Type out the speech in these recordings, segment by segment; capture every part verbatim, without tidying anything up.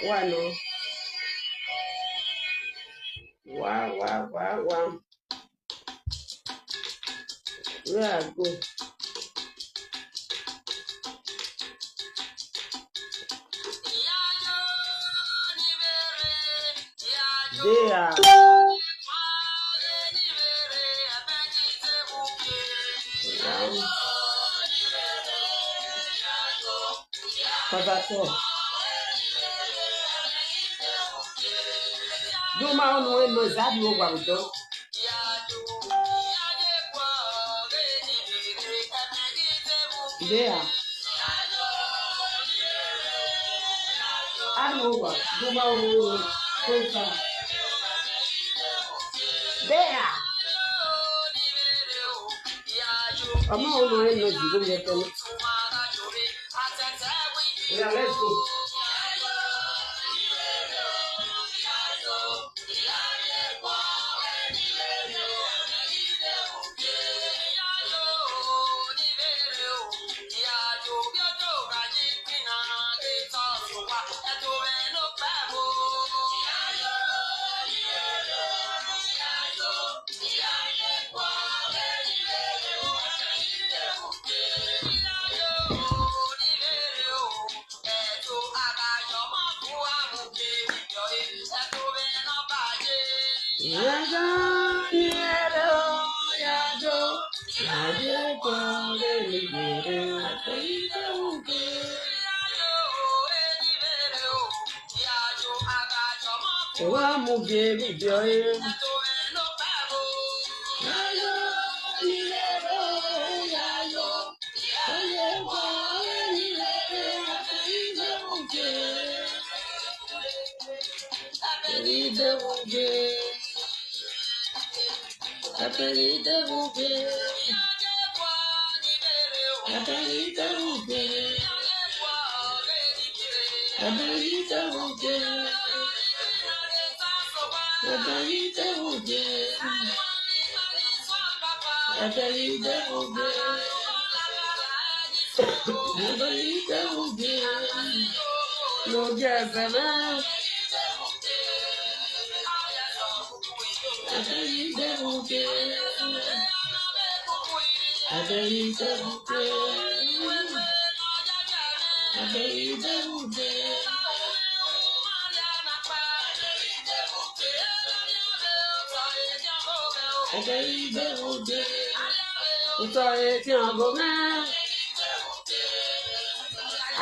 One, oh. Wow, wow, wow, wow. Where I go? They are. Papa Paul. Do my own way, no, is that you over with them? There. I know what. Do my own way. There. Ọmọ ọmọ ẹ lọ jù lórí ẹgbẹ́ náà. Yeah, let's go.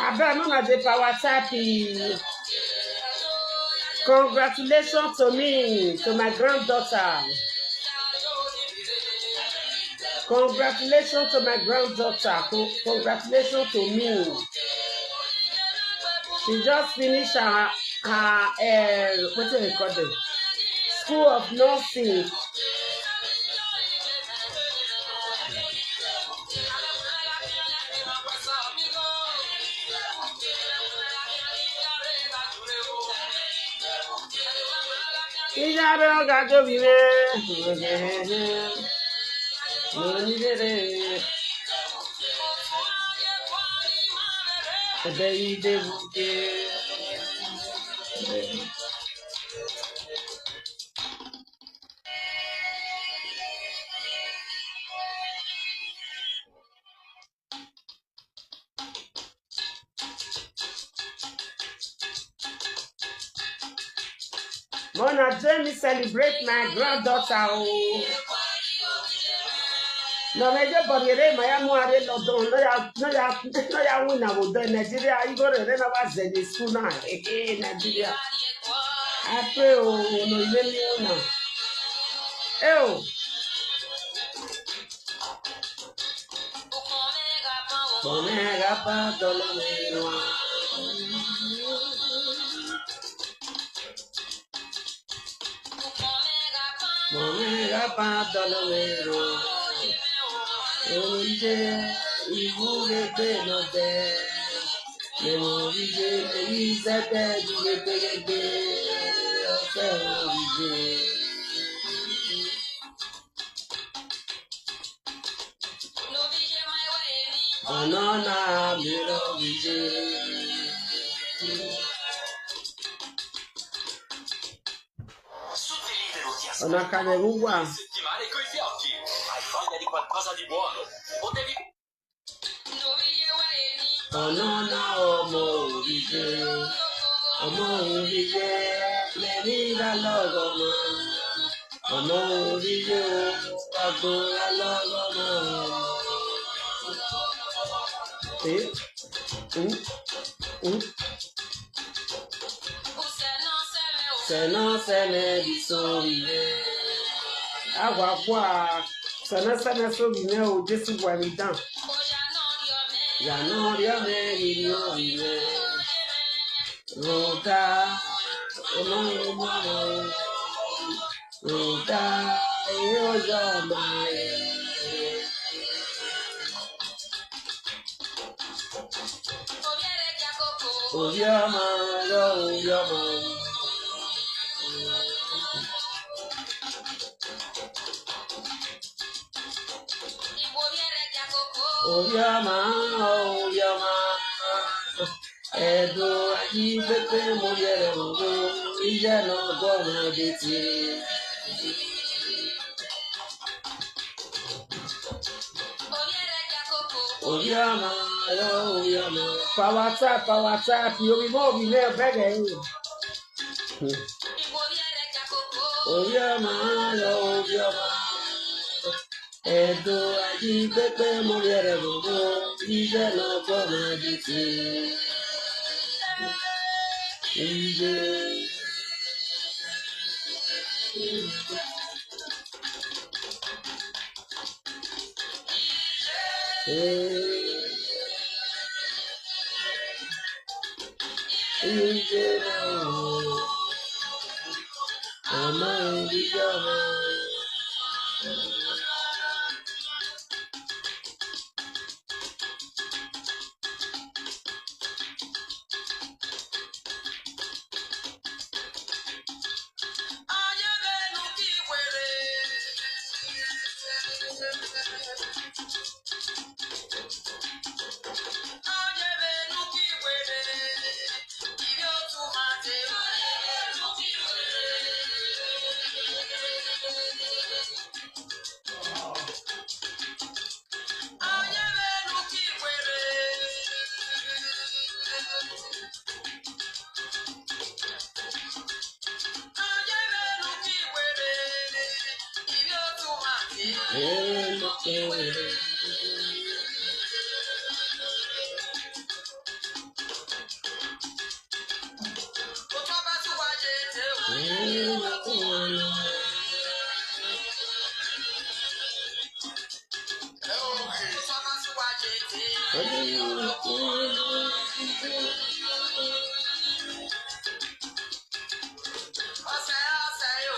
Abeg, una dey power tap. Congratulations to me, to my granddaughter. Congratulations to my granddaughter. Co- congratulations to me. She just finished her, her uh, what do you call them? School of nursing. Ijare oga jobi re. Monirere. Ebe ide buke. Mona join me celebrate my granddaughter. Oh. No, me je body re maya mo are London. No ya, no ya, no ya win a wo do Nigeria. You go re na wa zeni school na. Eh, eh, Nigeria. I pray, oh, no, you let me know. Eh, oh. Omega pa dolomero. Omega pa dolomero. Oúnjẹ ìwúre pé lọ bẹ́ẹ̀. Lẹ́wọ̀n oríṣi èyí sẹ́tẹ̀ ju gbẹgbẹgbẹ. Ọ̀sẹ̀ oríṣi. Ọ̀nà náà mi lọ wíyé. Ọ̀nà kalẹ̀ wúwà. Hai voglia di qualcosa di buono? Potevi... Ọ̀nà náà ọmọ òrìṣẹ́, ọmọ òrìṣẹ́, lẹ́ni bá lọ́rọ̀ mọ́. Ọmọ òrìṣẹ́ o, ọgbọ́n bá lọ́rọ̀ mọ́. Eh? Hmm? Hmm? Sena sene biso ire. Agwa kwa. Sena sene so bine o Jesu bwa mi dan. Ya no ri ome ri ri o ire. Roda. Omo omo. Roda. E ojo ma e. Obiama, yo, obiama. Obiama, obiama. Edo ayi pepe mo yere ogo. Ije no go na biti. Obiama, yo, obiama. Power tap, power tap. Yo, we mo, we never beg eh. Obiama, yo, obiama. Edo ayi pepe mo yere ogo. Ije no go na biti. Ije.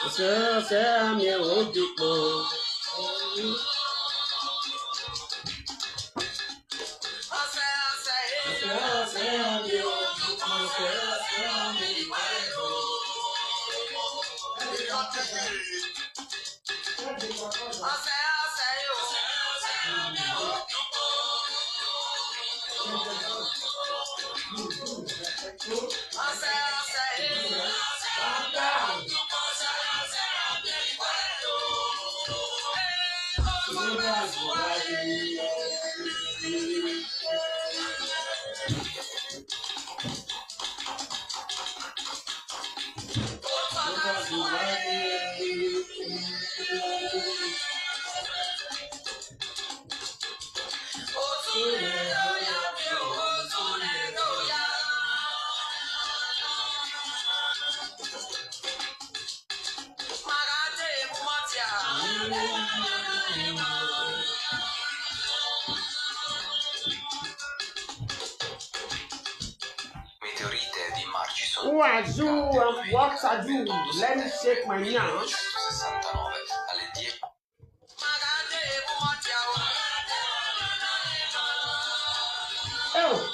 Ọ̀sẹ̀ ọ̀sẹ̀ mi ò dìpọ̀. Ọ̀sẹ̀ ọ̀sẹ̀ mi ò dìpọ̀. Ọ̀sẹ̀ ọ̀sẹ̀ mi ò dìpọ̀. Meteorite di Marcison. Who are you and what are you? Let me shake my hands. Alle dieci. Oh.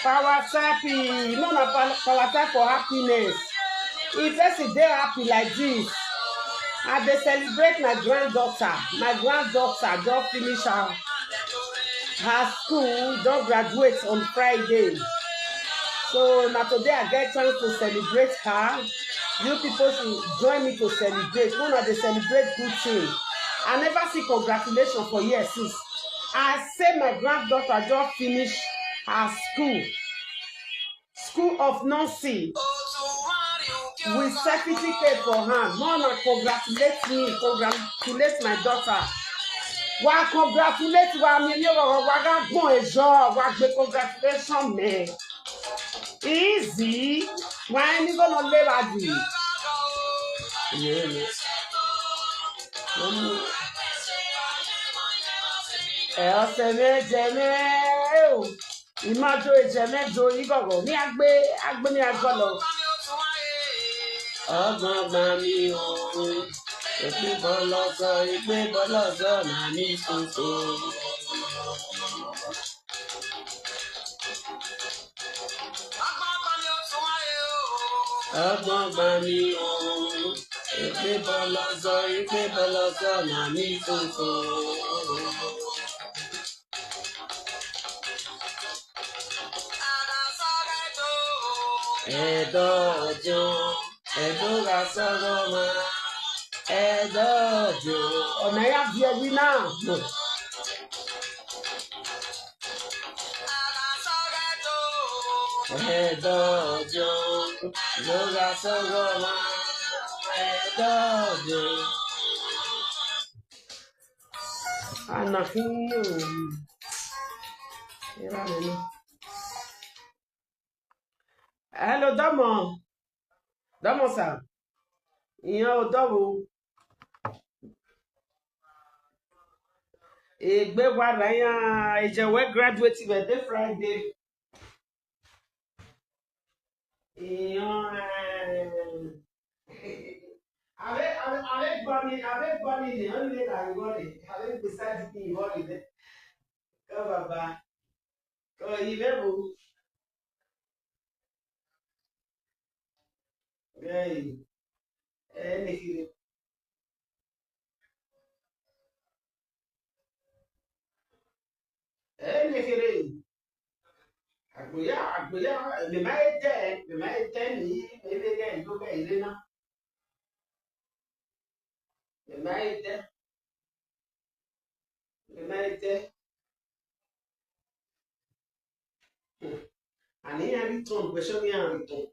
Power tapping, no na pa- power tap for happiness. If person dey happy like this, I dey celebrate my granddaughter. My granddaughter just finish her her school, don graduate on Friday. So na today I get chance to celebrate her. You people should join me to celebrate. Una dey celebrate good thing. I never see congratulation for here since. I say my granddaughter just finish her school. School of Nursing with certificate for hand. Mona congratulate me, congratulate my daughter. Wa congratulate wa mi ni oro wa ga gbon ejo wa gbe congratulation me. Easy. Wa ni go no le wa di. Ẹ ọ̀sẹ̀ méje mẹ́ o. Ìmájó ìjẹ̀mẹ́jọ ìgọ̀gọ̀ ní agbé agbé ní agbọ́ lọ. Ọgbọ́n gbà mí o. Ìpín bọ́lọ́sọ, ìpín bọ́lọ́sọ, màá ní tuntun. Ọgbọ́n gbà mí o. Ìpín bọ́lọ́sọ, ìpín bọ́lọ́sọ, màá ní tuntun. Ẹ̀dọ̀ ọjọ́, ẹ̀dọ̀ ra sọ̀rọ̀ ma. Ẹ̀dọ̀ ọjọ́, ọ̀nà ya bí ẹbí náà. Ẹ̀dọ̀ ọjọ́, ló ra sọ̀rọ̀ ma. Ẹ̀dọ̀ ọjọ́. Ànàkí yóò rí. Ẹ bá mi ní. Hello, Dọ́mọ̀. Dọ́mọ̀ sà. Ìyẹn ò dọ́wọ́. Ègbé wa rẹ̀ yàn ìjẹ̀wẹ́ graduate rẹ̀ dé Friday. Ìyẹn ẹ̀. Àbẹ́ àbẹ́ àbẹ́ gbọ́ mi àbẹ́ gbọ́ mi lè hàn lè là ń gbọ́ lè àbẹ́ gbèsè àdìpín ìwọ́ lè bẹ́ẹ̀. Kọ́ bàbá. Kọ́ yìí bẹ́ẹ̀ bò. Hey, hey, Nikiri. Hey, Nikiri. Agboya, agboya, me mai te, me mai te ni, me me ga yo ga ile na. Me mai te. Me mai te. Ani ya return, question ya return.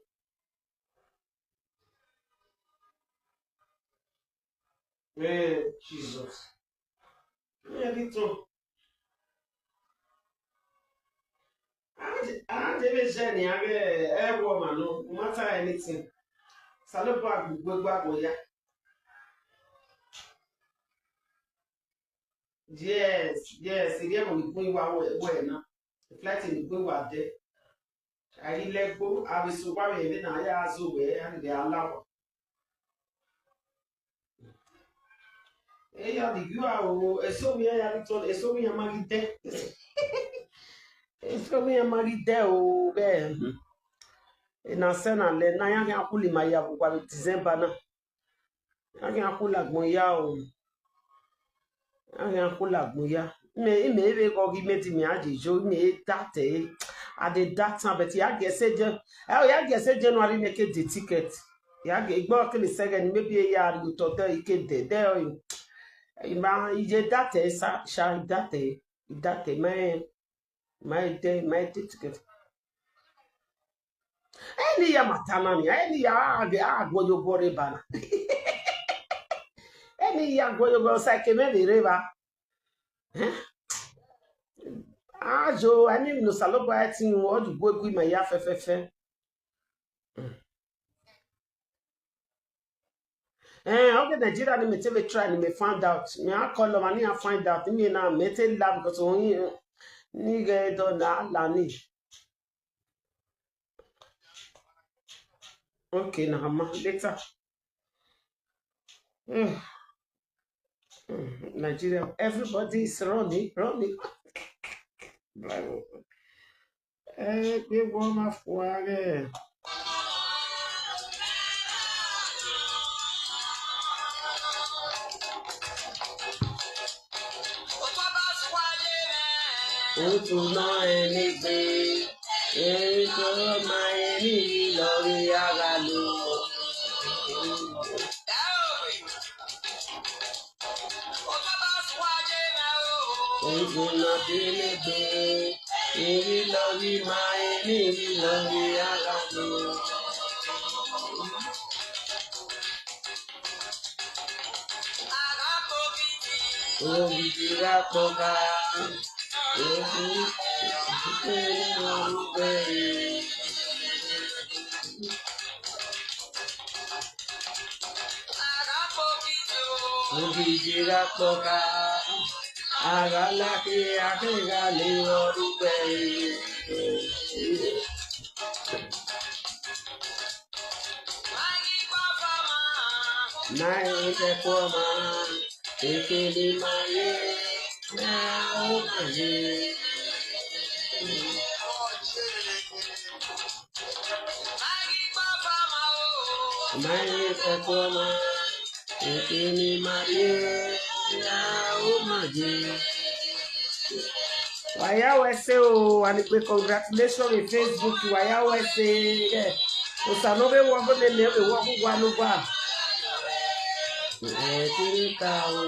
Hey, Jesus. Hey, little. Aje be je ni age e wo ma no, no matter anything. Salo ba gbogbo agbo ya. Yes, yes, iri emo ni kun wa we we na. Flight ni gbe wa de. Ayi legbo, abi so wa we na ya zo we and the alawa. Eya di gua o, eso mi ya ni to, eso mi ya magide. Eso mi ya magide o be. E na se na le na ya ya kuli ma ya bu kwa December na. Ya ya kula gbon ya o. Ya ya kula gbon ya. Me me be ko gi me ti me aje jo me date. I dey date am, but ya get say je. Eh, ya get say January make the ticket. Ya get igbo ke ni second, maybe a year you to tell ike de de o. Ima ije date sa sha date. Date me. My day, my day ticket. Any ya matana ni, any ya age agwo yo gore bana. Any ya agwo yo go sa ke me be reba. Eh? Ajo, ani no salo ba tin wo du gwe gwi ma ya fe fe fe. Eh, okay, Nigeria ni me te be try ni me find out. Me a call them, ani a find out. Me na me te lab because only ni ge do na la ni. Okay, na ma later. Mm. Mm, Nigeria, everybody is running, running. Bravo. Eh, gbé wọ́n máa fò ara ẹ̀. Otu na eni gbe, eni to ma eni lori ara lo. Otu na eni gbe, eni lori ma eni lori ara lo. Ogidi rapoka. Ogidi rapoka. Agalake akega le orúkọ ẹ̀. Maye tekoma, ekele maye, na o maye. Maye tekoma, ekele maye, na o maye. Waya wese o, and pe congratulations in Facebook. Waya wese, yeah. Osanobe wo go ne me be wo ku wa no ba. Eh, kiri ka o.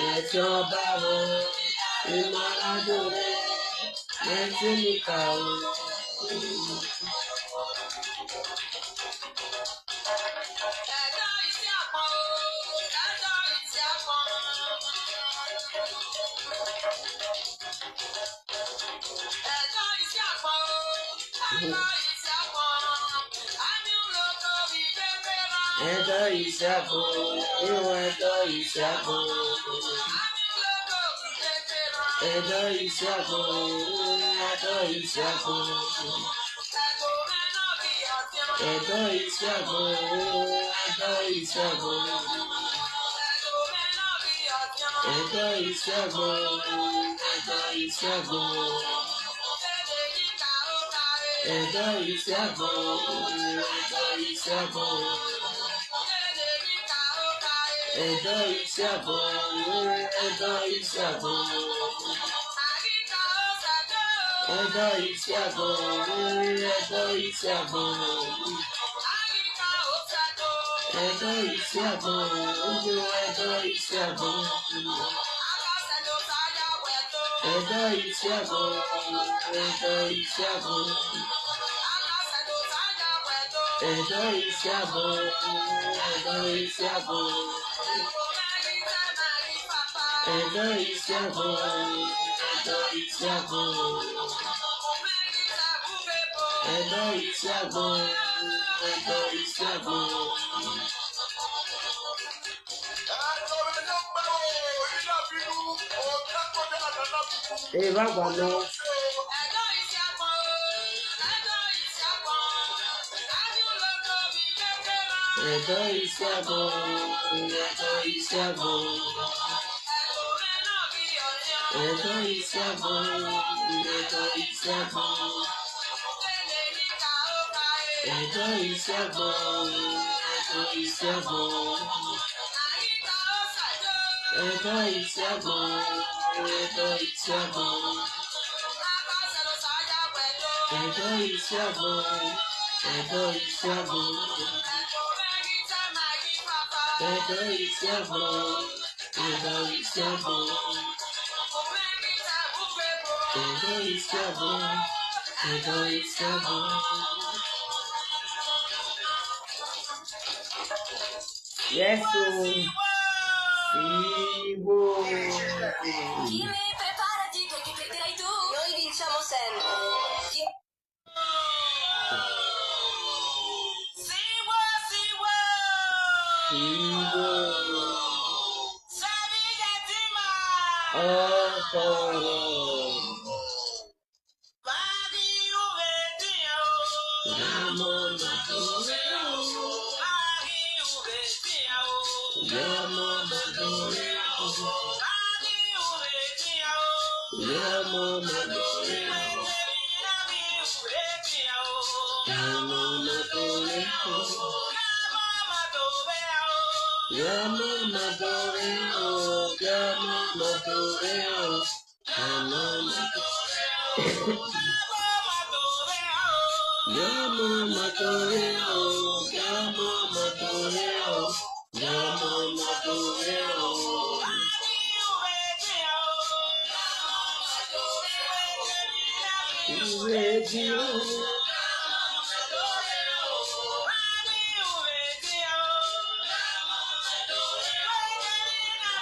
Ẹ tí wọ́n bá wọn, ìmọ̀ràn dòwe, ẹ tí mi kà o. Ẹ̀dọ̀ ìṣàbò, ìwọ ẹ̀dọ̀ ìṣàbò. Ẹ̀dọ̀ ìṣàbò, ẹ̀dọ̀ ìṣàbò. Ẹ̀dọ̀ ìṣàbò, ẹ̀dọ̀ ìṣàbò. Ẹ̀dọ̀ ìṣàbò, ẹ̀dọ̀ ìṣàbò. Ẹ̀dọ̀ ìṣàbò, ẹ̀dọ̀ ìṣàbò. Ẹ̀dọ̀ ìṣàbò, ẹ̀dọ̀ ìṣàbò. Ẹ̀dọ̀ ìṣàbò, ẹ̀dọ̀ ìṣàbò. Ẹ̀dọ̀ ìṣàbò, ẹ̀dọ̀ ìṣàbò. Ẹ̀dọ̀ ìṣàbò, ẹ̀dọ̀ ìṣàbò. Ẹ̀dọ́ ìṣàbọ̀, ẹ̀dọ́ ìṣàbọ̀, ẹ̀dọ́ ìṣàbọ̀, ẹ̀dọ́ ìṣàbọ̀, ẹ̀dọ́ ìṣàbọ̀, ẹ̀dọ́ ìṣàbọ̀. Eva Guano. Ẹ̀dọ́ ìṣàbọ̀, ẹ̀dọ́ ìṣàbọ̀, ẹ̀dọ́ ìṣàbọ̀, ẹ̀dọ́ ìṣàbọ̀, ẹ̀dọ́ ìṣàbọ̀, ẹ̀dọ́ ìṣàbọ̀. Ẹ̀dọ́ ìṣàbọ̀, ẹ̀dọ́ ìṣàbọ̀, ẹ̀dọ́ ìṣàbọ̀, ẹ̀dọ́ ìṣàbọ̀, ẹ̀dọ́ ìṣàbọ̀, ẹ̀dọ́ ìṣàbọ̀, ẹ̀dọ́ ìṣàbọ̀, ẹ̀dọ́ ìṣàbọ̀. Yes, so Siwo. Preparati perché perderai tu. Noi vinciamo sempre. Siwo, Siwo. Siwo. Sabi Gatima. Ọkọrọ.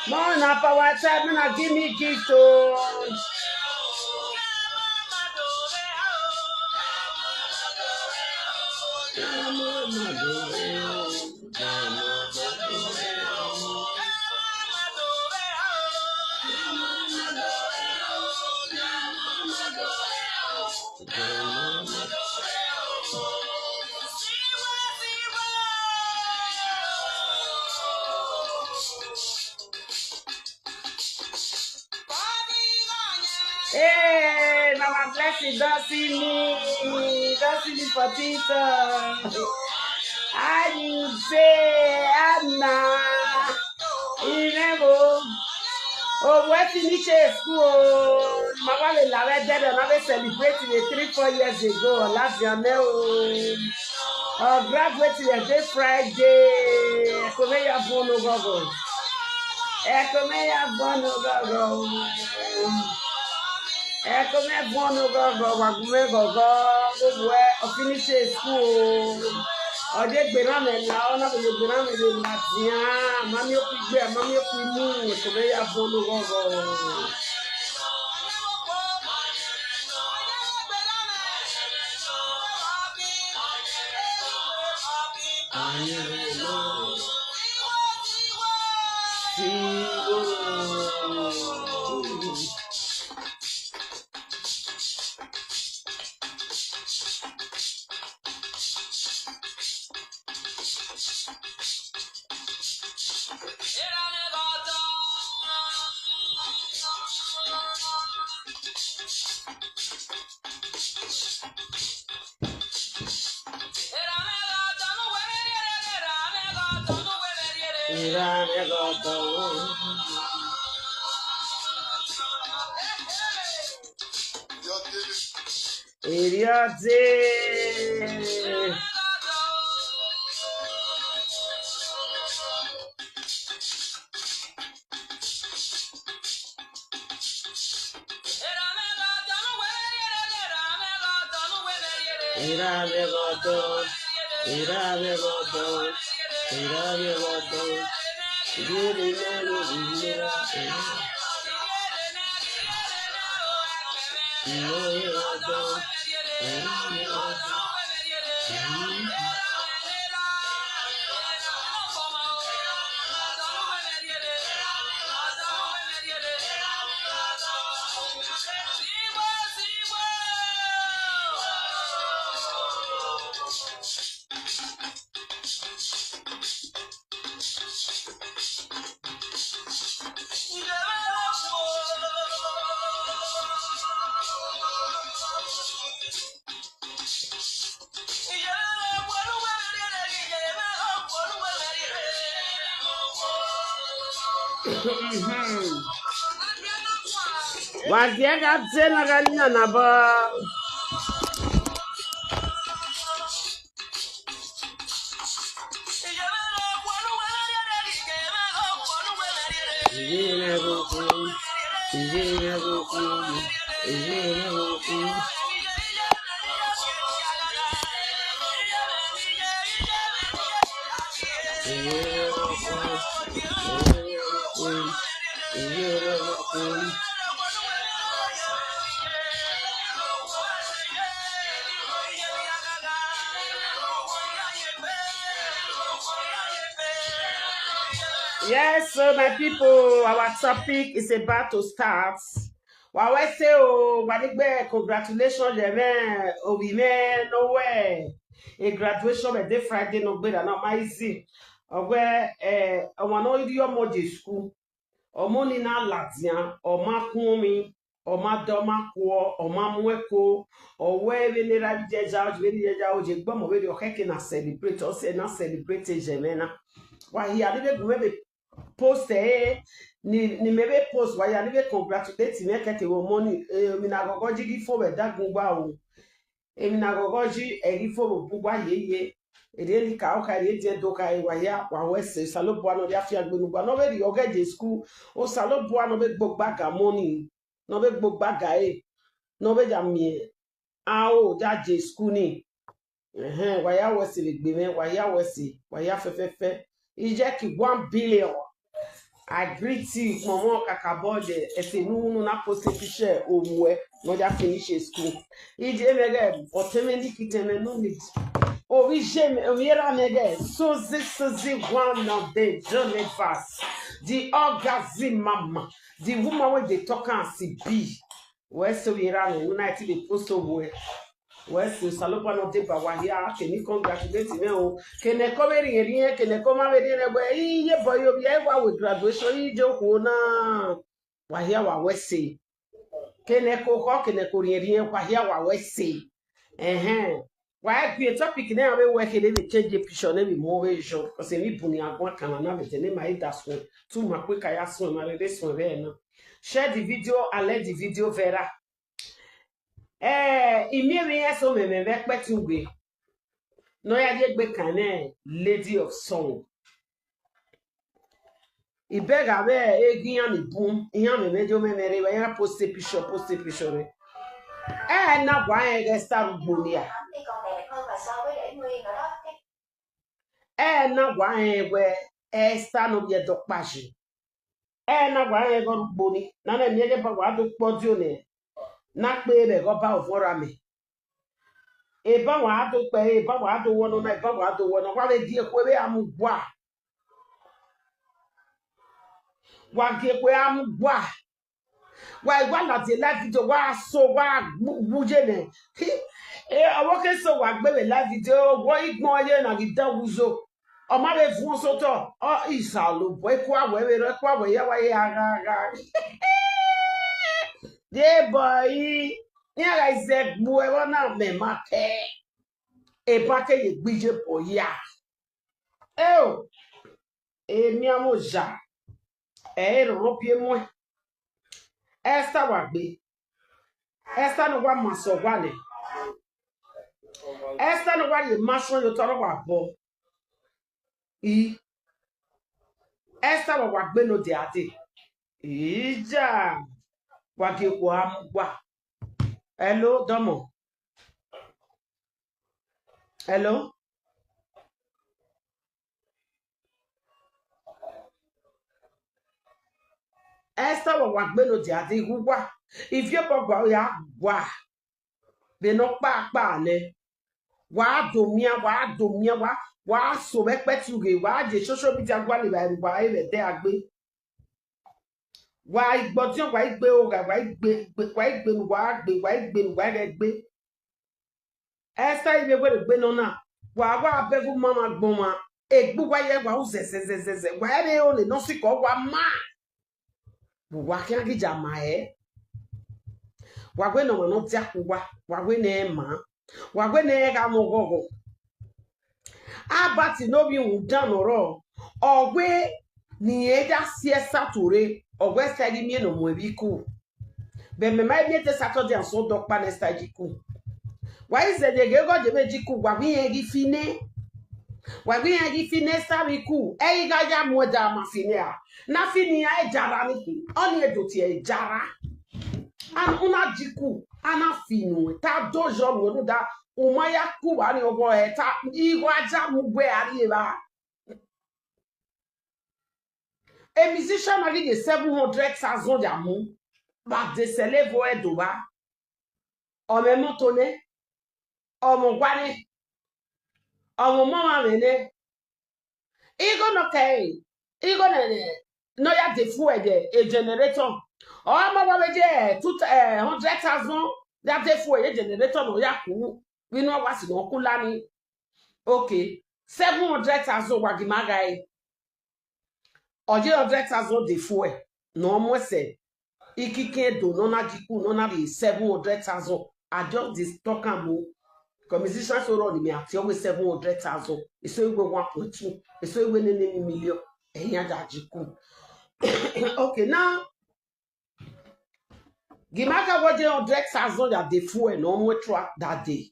More na power time, una give me gift o. Hey, Mama Blessing, don see me, don see me for TikTok. How you dey, Anna? You never. Oh, we finish school. Mama le la we dead and we celebrate the three, four years ago. Last year, me oh. Ọ graduate ya dey Friday. Ekome ya bụ ọnụ gọgọ. Ekome ya bụ ọnụ gọgọ. Ekome bụ ọnụ gọgọ, gbagume gọgọ. Gbogbo ẹ, ọ finish school. Ọ jẹ́ gbèrán mẹ́ la, ọ náà kò lè gbèrán mẹ́ lè la tiẹ́. Mami ó fi gbé, mami ó fi mú. Ekome ya bụ ọnụ gọgọ. Eri ọdị. Eri ọdị. Waziega tena gani na nabo. Yes, so my people, our topic is about to start. Wa we say o, wa ni gbe congratulations, le me, o bi me no we. A graduation be dey Friday no gbe da na ma easy. O we eh, o wa no ri omo je school. Omo ni na ladian, o ma kun mi, o ma do ma kuo, o ma mu eko, o we we ni ra je ja, o we ni je ja, o je gbo mo we ri o keke na celebrate, o se na celebrate je me na. Wa hi a ni be gu me be post eh, ni, ni me be post, wa ya ni be congratulate me keke wo mo ni, eh, mi na gogo ji gi fo we da gun gba o. Emi na gogo ji e gi fo ro bu gba ye ye. E de ni ka o ka ye de do ka e wa ya, wa we se, Osalobua no ya fi agbe nu gba. No we ri o ge je school, Osalobua no be gbo gba ga mo ni, no be gbo gba ga e, no be ja mi e. A o ja je school ni. Ehen, wa ya we se le gbe me, wa ya we se, wa ya fe fe fe. I je ki one billion. I greet you, Momo Kakabode. Ese nu nu na post picture o mu e. No ja finish e school. I je me ge, o te me ni ki te me no ni. O vi je me, o vi ra me ge. Suzy, Suzy, one of the Johnny Bass. The orgasm mama. The woman wey dey talk am si be. We se we ra me, una ti dey post o we. We se Osalobua no dey ba wa here, ke ni congratulate me o. Ke ne ko be ri ri, ke ne ko ma be ri ne we. Iye boy o bi e wa we graduation, i jo ko na. Wa here wa we se. Ke ne ko ko, ke ne ko ri ri, wa here wa we se. Ehen. Wa e bi topic ne a be we ke ne be change picture ne be mo we jo. Ko se mi bu ni agwa kana na be je ne ma e da so. Tu ma kwe ka ya so ma re so be na. Share the video and let the video viral. Eh, imi emi eso me me me pe tungwe. No ya je gbe kan ne Lady of Song. Ibega be e gi yan ni bun, yan me me jo me me re, wa ya post picture, post picture re. Eh, na gwa e ge star ugbo ni a. Eh, na gwa e we, eh, star no ye do paji. Eh, na gwa e go ugbo ni. Na na mi e ge ba wa do po di o ne. Na pe be go ba o fora me. E ba wa do pe, e ba wa do wono na, e ba wa do wono. Wa be di e ko be amu gwa. Wa ge ko amu gwa. Wa igwa na the live video, wa so wa bu-, buje ne. Hi, e, awo ke so wa gbe we live video, wo igbon ye na gi da wuzo. O ma be fun so to. O Osalobua, e kwa we we ro, e kwa we ya wa ye aga aga. De boy, ni aga ize gbu e wo na me ma ke. E ba ke ye gbije boy ya. E o. Emi amo ja. E ro ro pie mo. Esther wa gbe. Esther no wa maso wa ne. Esther no wa ye maso yo toro wa bo. I. Esther wa wa gbe no de ade. Ija. Wa ge ko am wa. Hello, Domo. Hello? Esther wa wa gbe no dia di gu wa. If you pop wa ya wa. Be no pa pa ne. Wa do mia, wa do mia, wa wa so be pe ti uge, wa je social media gwa le ba wa e be de agbe. Wa igbo ti wa igbe o ga, wa igbe, wa igbe nu wa gbe, wa igbe nu wa gbe. Esther ibe gbe gbe no na. Wa wa be gu mama gbon ma. Egbu wa ye wa u ze ze ze ze ze. Wa ere o le no si ko wa ma. Wa ki agi ja ma e. Wa gbe no ma no ti aku wa. Wa gbe ne ma. Wa gbe ne ga mo gogo. Abati no bi un dan oro. Ogwe ni e ja si e sature. Ogwe se di mi no mo e bi ku. Be me mai mi te Saturday and Sunday pa ne stage ku. Wa ize de ge go je meji ku, wa bi en gi fine. Wa bi en gi fine sa bi ku. E i ga ja mu da ma fine a. Na fine a e jara ni ki. Oni e do ti e jara. An una ji ku, ana finu. Ta do jo mu da. Uma ya ku wa ni ogo e ta. I wa ja mu gbe ari e ba. A musician na get seven hundred thousand ya mu. But they sell it for Edoba. Ọmọ mọ́tò ni, ọmọ wá ni, ọmọ mọ́mọ́ mi ni. Igo no kẹ́, igo ne ne, no ya de fuel de, a generator. Ọmọ wa meje two eh, hundred thousand, ya de fuel a generator no ya ku. We no wa si no ku lani. Okay, seven hundred thousand wa gi maga e. Oje hundred thousand de fuel. No more say. Ikike do no na jiku no na be seven hundred thousand. I just this talk am o. Because musician so run me at always seven hundred thousand. It's so we one point two. It's so we nene million. Enya da jiku. Okay, now Gimaka was a hundred thousand that they fuel no more truck that day.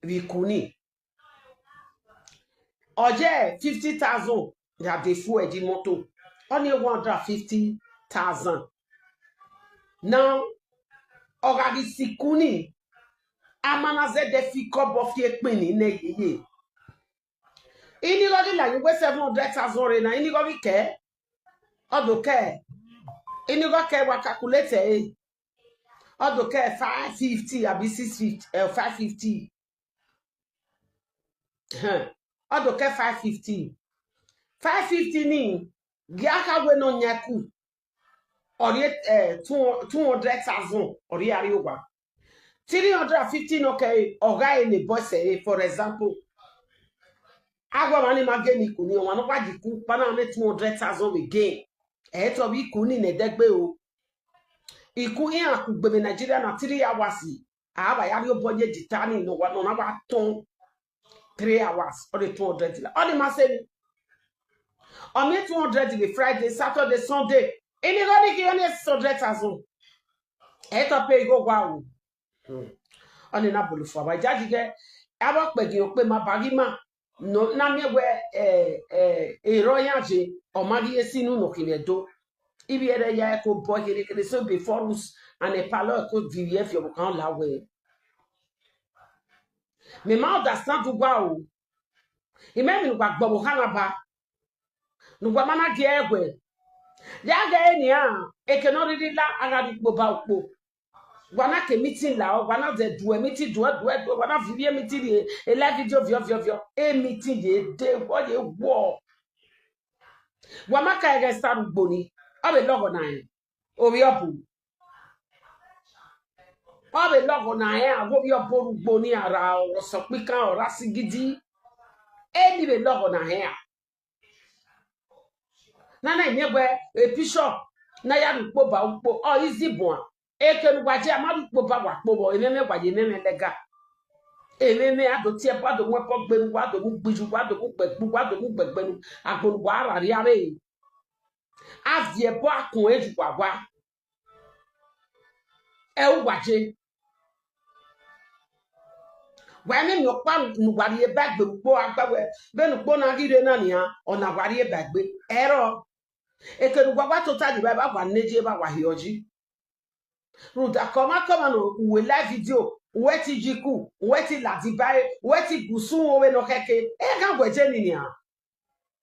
We couldn't. Oje fifty thousand that they fuel the motor. Only one hundred fifty thousand. Now, Ogagi Sikuni, Amanaze de Fiko Bofie Pini ne ye. Ini go di la you seven hundred thousand re na ini go bi ke. Odo ke. Ini go ke wa calculate e. Odo ke five fifty abi six fifty, eh, five fifty. Huh. Odo ke five fifty. Five fifty ni. Giaka we no nyaku. Ori eh, two, two hundred thousand. Ori ari owa. Three hundred fifty no ke oga in the boss eh, for example. Agwa mani mageni kuni, wano kwa jiku, pana me two hundred thousand we gain. Eh, to bi kuni ne degbe o. Iku in aku gbeme Nigeria na three hours. Aba ya yo boye jitani no wa no na wa ton three hours or the two hundred la. All the man say, on me two hundred the Friday, Saturday, Sunday. Any go ni ki only six hundred thousand. E to pay go wa o. Hmm. Oni na bulu fo ba jaji ge. Abo pe gi o pe ma bagi ma. No, na mi we eh eh ero ya je. O ma gi esinu no ki me do. Ibi ere ya ko bo kere kere so be forus and a palo ko vivi e fi o kan la we. Me ma understand ugwa o. Ime mi nugwa gbo mo kana ba. Nugwa mana gi egwe. Ya ga eni a, e ke no riri la aga di gbo ba ukpo. Gwana ke meeting la o, gwana de du e meeting du e du e du e, gwana vivi e meeting e, e live video vio vio vio. E meeting ye de wo ye wo. Wa ma ka ege star ugbo ni. Abe logo na e. Obi obu. Abe logo na e, awo bi obu ugbo ni ara o so pikan ora sigidi. E ni be logo na e. Nana ime gbe e bishop na ya rukpo ba ukpo o izi bua. Eke nu gwaje ama rukpo ba wa kpo bo ememe gwaje ememe lega. Ememe ado tie pa do mwe po gbe nu wa do mu gbiju wa do mu gbe gbu wa do mu gbe gbe nu agbo nu wa ra ri are. Avie bo akun eju wa wa. E u gwaje. Wa ni mi opa nu wa ri e ba gbe gbo agba we. Be nu gbo na gi re na ni a ona wa ri e ba gbe. Ero. Eke nu gwa gwa tota di ba ba gwa neje ba gwa hioji. Ruda koma koma no uwe live video, uwe ti jiku, uwe ti ladibae, uwe ti gusu owe no keke. E ga gweje ni ni a.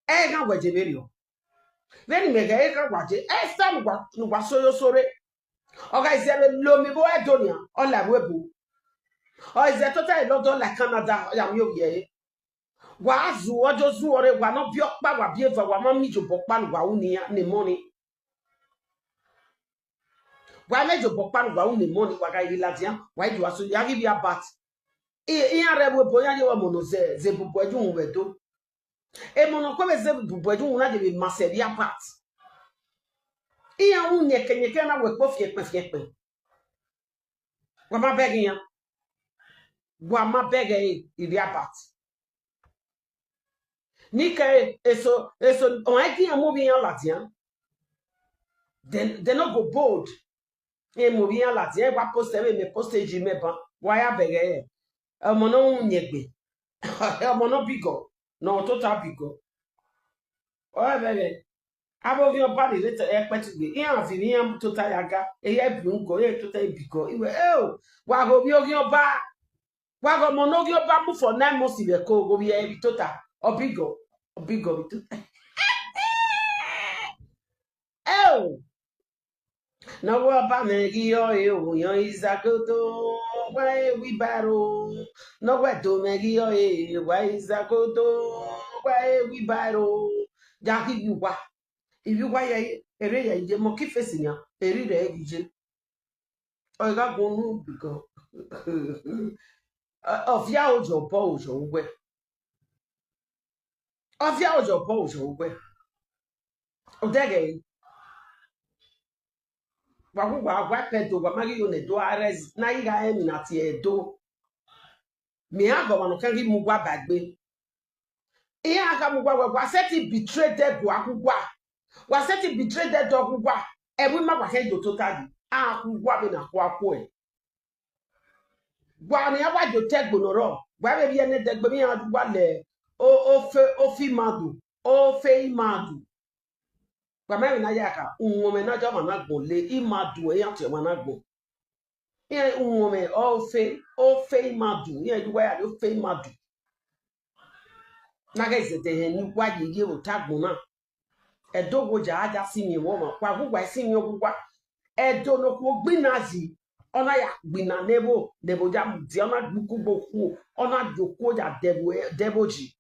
E ga gweje berio. Veni me ghe e ka wa je. Esta nu wa, nu wa soyo sore. Oga ize be lo mi bo e donia. Ola we bu. O ize tota e London, like Canada. Oya mi o ye. Wa zu ojo zu ore, wa no bi okpa, wa bi eva, wa ma mi jo bo kpa lu wa uni ya ne money. Wa me jo bo kpa lu wa uni money, wa ga yi la dia, wa ju asu ya gi bi abat. I, i ya re bo bo ya je wa mo no ze, ze bu bo ju un we do. E mo no ko be ze bu bo ju un na je bi ma se bi abat. I ya un nyeke nyeke na we po fie pe fie pe. Wa ma beg ya. Wa ma beg e, i di abat. Ni ke eso, eso, o e ki ya mo bi ya la dia. Then, they no go bold. E mo bi ya la dia, e wa post e, me post e ji me ban. Wa ya beg e. E mo no un nyegbe. E mo no bigo. No, tota bigo. O e beg e. Abo vi oba ni leta e pe ti gbe. Iyan vi ni iyan tota ya ga. E ye bi un go, e tota e bigo. Iwe, e o. Wa go bi ogi oba. Wa go mo no gi oba mu for nine months iwe ko go bi e bi tota. Obigo. Obigo bi tota. E o. No wa ba me gi o e o yan izagodo. Wa e wi baro. No wa do me gi o e wa izagodo. Wa e wi baro. Ja ki yu wa. Ibi wa ya ere ya ije mo ki face nya. Eri re ije. O ga gun nu bigo. Ovia ojo bo ojo we. Ovia ojo bo ojo we. O dege. Wa wu wa wa pe do wa magi yo ne do ares na iga emi na ti e do. Mi a go ma no kan gi mu gwa bagbe. Iya aka mu gwa gwa gwa se ti betray de gwa ku gwa. Wa se ti betray de do ku gwa. E wi ma gwa ke do totally. A ku gwa be na kwa ku e. Gwa ni a wa jo te gbo no ro. Gwa be bi ene de gbo mi a gwa le. O o fe o fi madu. O fe i madu. Gwa me na ya ka. Unwo me na jo ma na gbo le. I madu e ya te ma na gbo. Ihe unwome ofe ofe imadu ihe juwa ya ofe imadu. Na ga izete he ni wa ye ye o tagbo na. Edo wo ja aja si mi wo ma kwa gu wa si mi o gu wa. Edo no ku gbina zi. Ona ya gbina nebo nebo ja mu di ona gbuku gboku. Ona joku ja debo debo ji.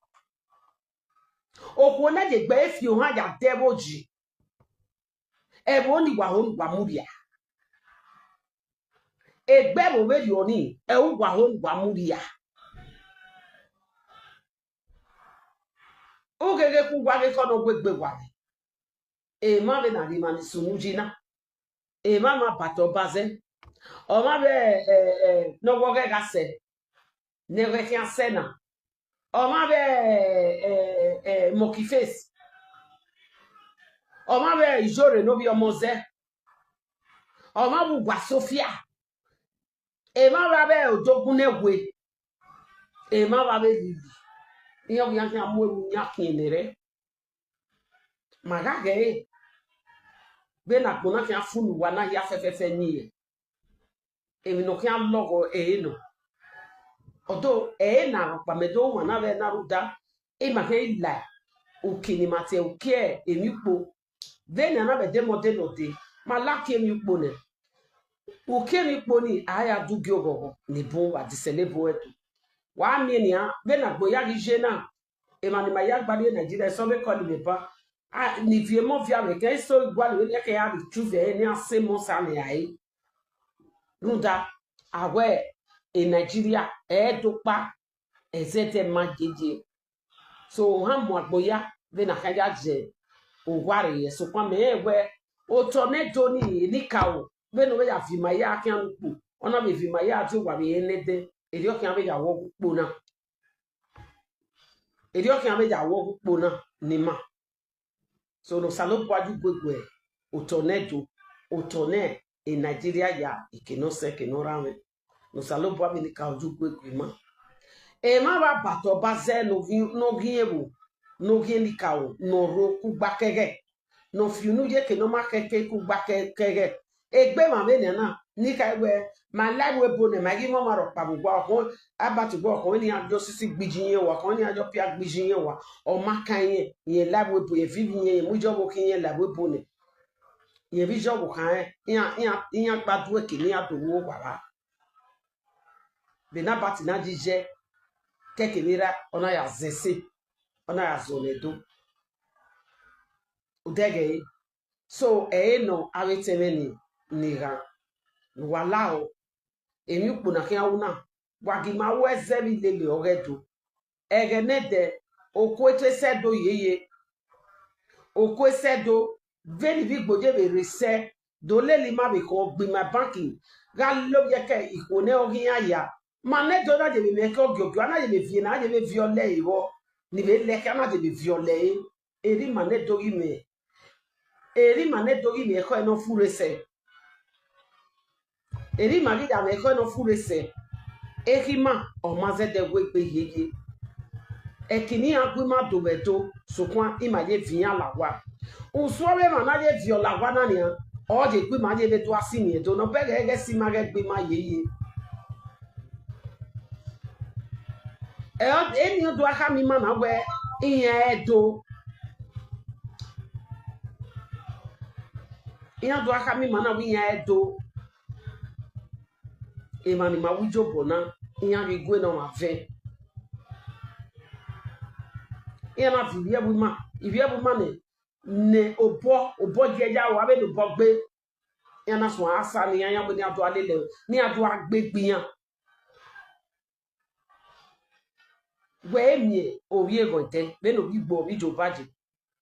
Oku na je gbe fi o ha ja debo ji. Ebo ni wa hon wa muria. Egbe bo be yo ni e u wa hon wa muria. Ugege ku wa ge kono gbegbe wa ni. E ma be na ni mani sunu jina. E ma ma bato baze. O ma be e e no wo ge ga se. Ne we ki asena. O ma be e e monkey face. O ma be ijore no bi omo ze. O ma bu gwa Sofia. E ma ba be odogun ne we. E ma ba be lili. Iyan bi yan ki amu ewu yan ki enere. Ma ga ge e. Be na gbona ki afunu wa na ya fefefe ni e. Emi no ki alogo e no. Odo e na pa me do wa na be na ruda. E ma ke ila. Ukini mate uke emi po. Veni ana be demo de no de. Ma la ki emi ukpo ne. Uke mi kpo ni aya du gi ogogo ni bo wa disele bo edu. Wa mi ni a be na gbo ya gi je na. E ma ni ma ya gba ni Nigeria so be call me ba. A ni vie mo via me ke so gwa ni ke ya bi tu ve ni a se mo sa ni ai. Nda awe e Nigeria e do pa ezete ma jeje. So ha mo agbo ya ve na ka ya je o ware ye so kwa me we o to ne do ni ni ka o ve no ve ya vi ma ya ki an ku ona ve vi ma ya ti wa ve ne de e ri o ki an ve ya wo ku po na e ri o ki an ve ya wo ku po na ni ma. So no salo bwaju gwegwe otone do otone e Nigeria ya e ke no se ke no rawe. No salo bwa mi ni ka oju gwegwe ma. E ma ba bato ba ze no gi no gi ebu no gi ni ka o no ro ku gba kege. No fi unu ye ke no ma keke ku gba kege. Egbe ma be na na, ni ka we, ma live we bo ne, ma gi mo ma ro pa bu gwa ko, aba tu gwa ko ni ajo sisi gbiji yen wa, ko ni ajo pia gbiji yen wa, o ma ka yen, yen live we bo, yen vivi yen, yen mu jo bo ki yen live we bo ne. Yen vi jo bo ka yen, yen, yen, yen gba du e ki ni a do wo wa wa. Be na bati na jije, keke mira, ona ya zese, ona ya zone do. Udege, so, e no, awe teme ni, ni ga. Wala o, emi ukpo na ki a una, wa gi ma we ze mi lele oge do. Ege ne de, oku eto ese do yeye. Oku ese do, veni vi gbode be re se, do leli ma be ko gbi ma banki. Ga lo ye ke iko ne ogi ya ya. Ma ne do na je be me ko gyo gyo, na je be vi, na je be vi ole iwo. Ni be le ke na je be vi ole e. Eri ma ne do gi me. Eri ma ne do gi me ko e no fu re se. Eri ma gi da me ko e no fu re se. Eri ma, o ma ze de we gbe yeye. E ki ni a gbi ma do we do, so kwa i ma ye vi ya la wa. Usu we ma na ye vi o la wa na ni a. O je gbi ma ye be do a si ni e do, no be ge ge si ma ge gbi ma yeye. E o, e ni o do aka mi ma na we, iyen e do. Iyen do aka mi ma na we iyen e do. E ma ni ma wi jo bo na, iyen ri gwe no ma ve. Iyen na vi ye wi ma, i vi ye wi ma ne, ne obo, obo je ya wa be no bo gbe. Iyen na so asa ni iyen ya bo ni a do a lele, ni a do a gbe gbiyan. We mi e, o vi e go te, be no bi gbo, bi jo baje.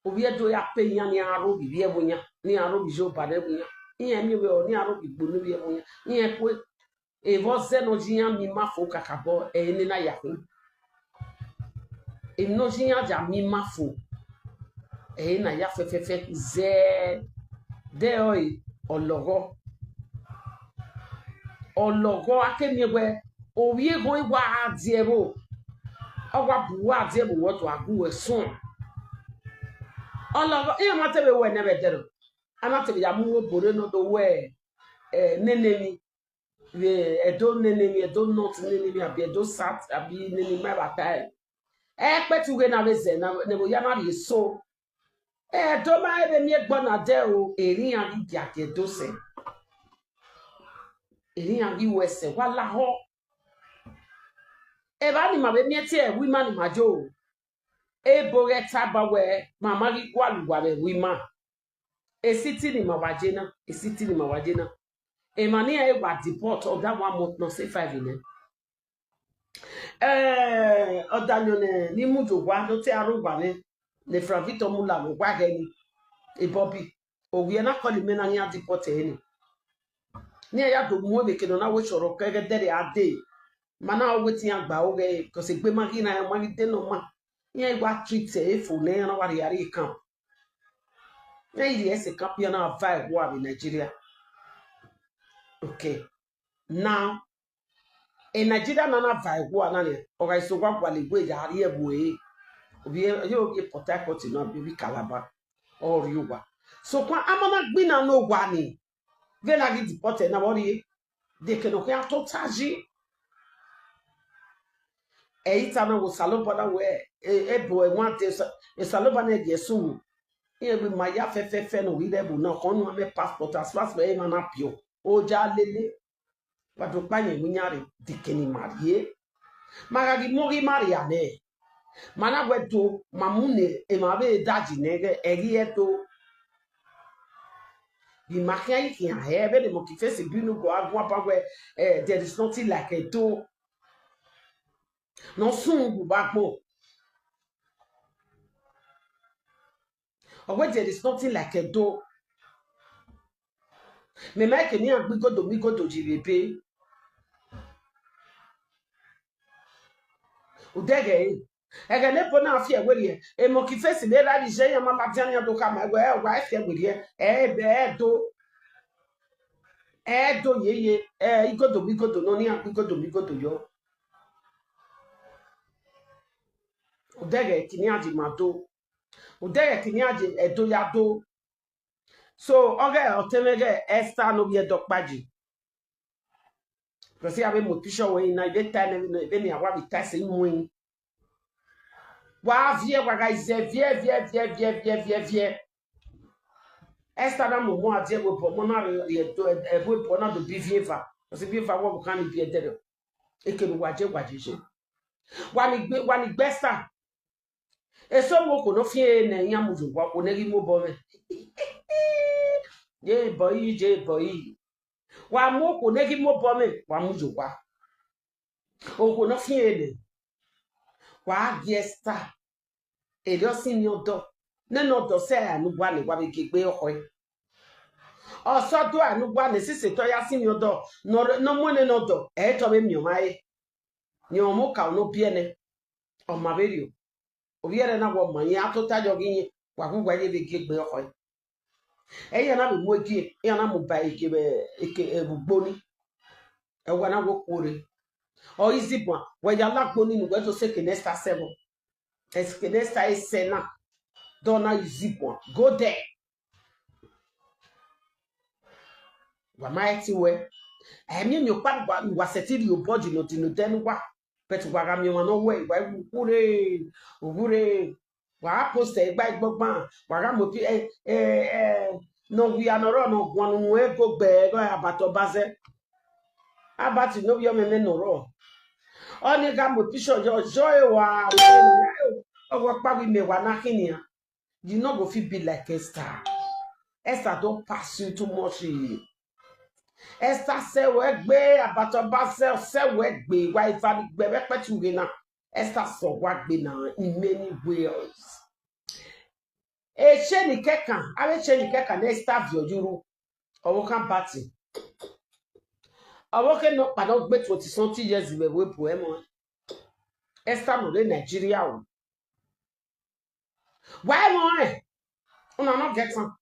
O vi e do ya pe iyen ni a ro bi, vi e bo iyen, ni a ro bi jo ba de bo iyen. Iyen mi we o, ni a ro bi gbo, ni vi e bo iyen. Iyen kwe, e vo ze no ji iyen mi ma fo kakabo, e ni na ya kun. E no ji iyen ja mi ma fo. E na ya fe fe fe ze. De o e, ologo. Ologo ake mi we, o vi e go i wa a die bo. O wa bu wa a die bo wo to a gu we sun. Ologo, i ma te be we ne be de ro. A na te be ya mu wo bo re no do we, eh, nene mi. We, Edo nene mi, Edo North nene mi, abi Edo South, abi nene mi ba ta e. E pe tu ge na be ze na, ne bo ya na bi so. Edo ma e be mi e gbo na de o, eri ya gi dia ke do se. Eri ya gi we se, wa la ho. E ba ni ma be mi e ti e wi ma ni ma jo. E bo ge ta ba we, ma ma gi kwa lu wa be wi ma. E si ti ni ma wa je na, e si ti ni ma wa je na. E ma ni e wa deport, o da one month no se five in e. Eh, o da ni o ne, ni mu jo wa, no te a ro wa ne. Ne Frank Victor mu la mo wa ge ni. E Bobby. O wi e na call me na ni a deport e ni. Ni e ya do mu e be ke no na we choro ke ge dere a de. Ma na o we ti a gba o ge, 'cause e gbe ma gi na, ma gi de no ma. Ni e wa treat e fo ne, na wa ri a ri camp. Ni e ri e se camp ya na va e wa bi Nigeria. Okay. Now, e Nigeria na na va e wa na ni, o ga iso wa wa le we ya ri e wo e. O bi e, yo bi e Port Harcourt na, bi, bi Calabar. O ri wa. So kwa a ma na gbi na no wa ni. Ve na gi deport e na wo ri e. De ke no ke a to taji. E ita na wo saloba na we, e, e bo e wa te sa, e saloba na e di e su. E bi ma ya fe fe fe no wi de bu na ko nu a me passport as fast as e ma na pio. O ja lele. Wa do pa yen mu nya re, de ke ni ma ri e. Ma ga gi mo gi ma ri a ne. Ma na we do, ma mu ne, e ma be da ji ne ge, e gi e do. Bi ma ki a yi ki a he, be de mo ki face bi nu go a gwa pa we, eh, there is nothing like Edo. No sun gu ba gbo. O we there is nothing like Edo. Me ma ke ni a gbi godo mi godo ji bebe. Udege e. Ege ne po na fi e we ri e. E mo ki face me ra ri je ya ma la dia ni a do ka ma we, e wa e fi e we ri e. E be e do. E do ye ye. E i godo mi godo no ni a gbi godo mi godo yo. Udege ki ni a di ma do. Udege ki ni a di e do ya do. So oge otemege Esther no be a dog paji. Because I be mo picture when na be time no be me I want be time say when. Wa vie wa ga ize vie vie vie vie vie vie vie. Esther na mo mo adie wo bo mo na re to e wo bo na do bi vie va. Because bi va wo kan bi e dere. Eke no waje waje je. Wa ni gbe wa ni gbe Esther. Eso mo ko no fie ne ya mo jo wa ko ne gi mo bo me. Ye boy je boy. Wa mo ko ne gi mo bo me wa mo jo wa. O ko no fie ne. Wa gi Esther. Ere o si ni odo. Ne no do se anu gwa ni wa be gbe oho e. O so do anu gwa ni sise to ya si ni odo. No re- no mo ne no do. E to be mi o ma e. Ni o mo ka o no bi ene. O ma be ri o. O bi ere na wo ma yin a to ta jo gi yin. Wa gu gwa ye be gbe oho e. E ya na be mo gi. E ya na mo ba e ke be e ke e bu gbo ni. E wa na wo ko re. O izi bwa. We ya la gbo ni nu we to se ke next seven. Eskelesa esena. Dona izibwa. Go there. Wa ma eti we. Emi mi opa wa wa setiri o body no dino den wa. But wa ga mi wa no we wa ugure. Ugure. Wa post e gba igbogban. Wa ga mo pi eh eh eh. No we are no ro no gwanu e go gbe go abato baze. Abati no bi omeme no ro. Oni ga mo picture jo jo e wa. Owo pa bi me wa na kinia. You no go fit be like Esther. Esther don pass you too much. Esther se we gbe abato ba se se we gbe wa ifani gbe we pe tu na. Esther so wa gbe na in many ways. E che ni kekan, abe che ni kekan na Esther vi ojuru. Owo kan bati. Owo ke no pa no gbe twenty something years we we bu emo. Esther no le Nigeria o. Why mo e? Una no get am.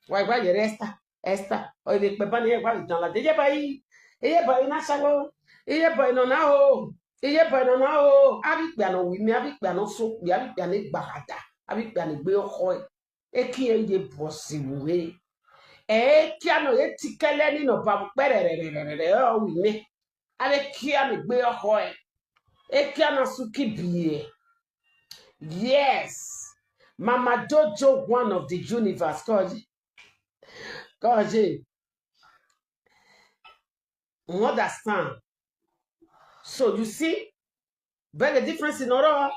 Why why you Esther? Esther. O le pe ba ni e wa dan la de ye bayi. E ye bayi na sawo. E ye bayi no na o. E ye bayi no na o. Abi pe no wi mi abi pe no so. Abi pe ni gbagada. Abi pe ni gbe oho e. Eki e ye bosi we. Eki ano ye tikele ni no ba perererere o wi me. Ale kia mi gbe oho e. Eki ana suki biye. Yes. Mama Jojo, one of the universe. Koji. Koji. You understand? So you see, very difference in oro.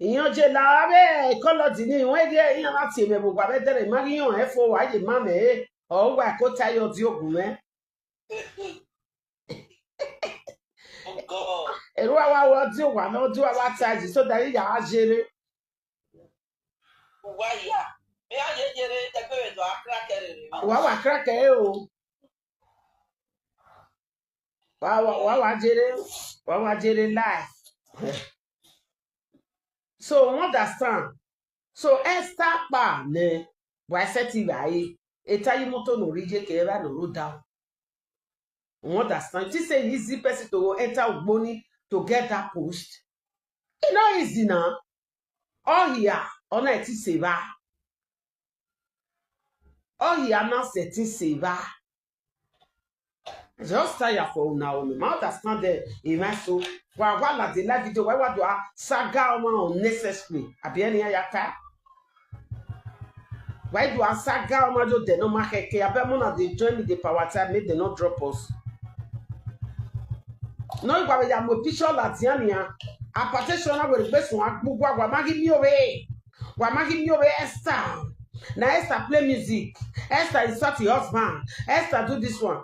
Iyan je la abe kolo di ni won de iyan lati me gbogbo abe dere ma iyan e fo wa ye ma me e. O wa ko tayo di ogun me. Eru awa wo di o wa no di awa taji so that ya ajere. Wa ya. Me a ye jere egbe we do akra kere. Wa wa crack e o. Wa wa wa wa jere. Wa wa jere life. So you understand? So Esther pa ne wa se ti wa e. E ta yi moto no ri je ke ra no ro down. You understand? Ti say easy person to go enter Ogboni to get that post. E no easy na. Oh yeah, ona ti se ba. Oh yeah, na se ti se ba. Just tire for una own. Ma understand the event so. Wa wa la the live video. Why wa do a saga on unnecessary? Abi any ya ka. Why do a saga on do the no ma keke? Abi mo na dey join me the power time make they no drop us. No igba ya mo picture la tiania. Apateshona we gbe sun agbugwa wa magi mi owe. Wa magi mi owe Esther. Na Esther play music. Esther insult your husband. Esther do this one.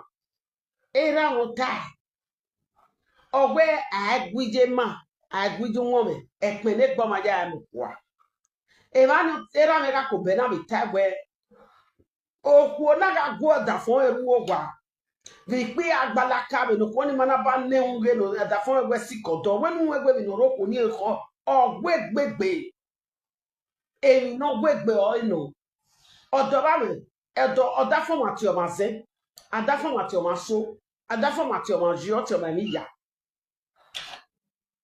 Era on time. Owe aigwije ma, aigwije won me, ekpene gbo ma ja mu kwa. Eva no era me ka ko be na mi ta gbe. Oku na ga gwo da fon eru ogwa. Vi pe agbala ka be no ko ni mana ba ne unge no da fon egbe si kodo. We nu egbe mi no ro ko ni e ko. Ogwe gbegbe. Emi no gwe gbe o ino. Odo ba me, edo oda fo ma ti o ma ze. Ada fo ma ti o ma so. Ada fo ma ti o ma ji o ti o ma mi ya.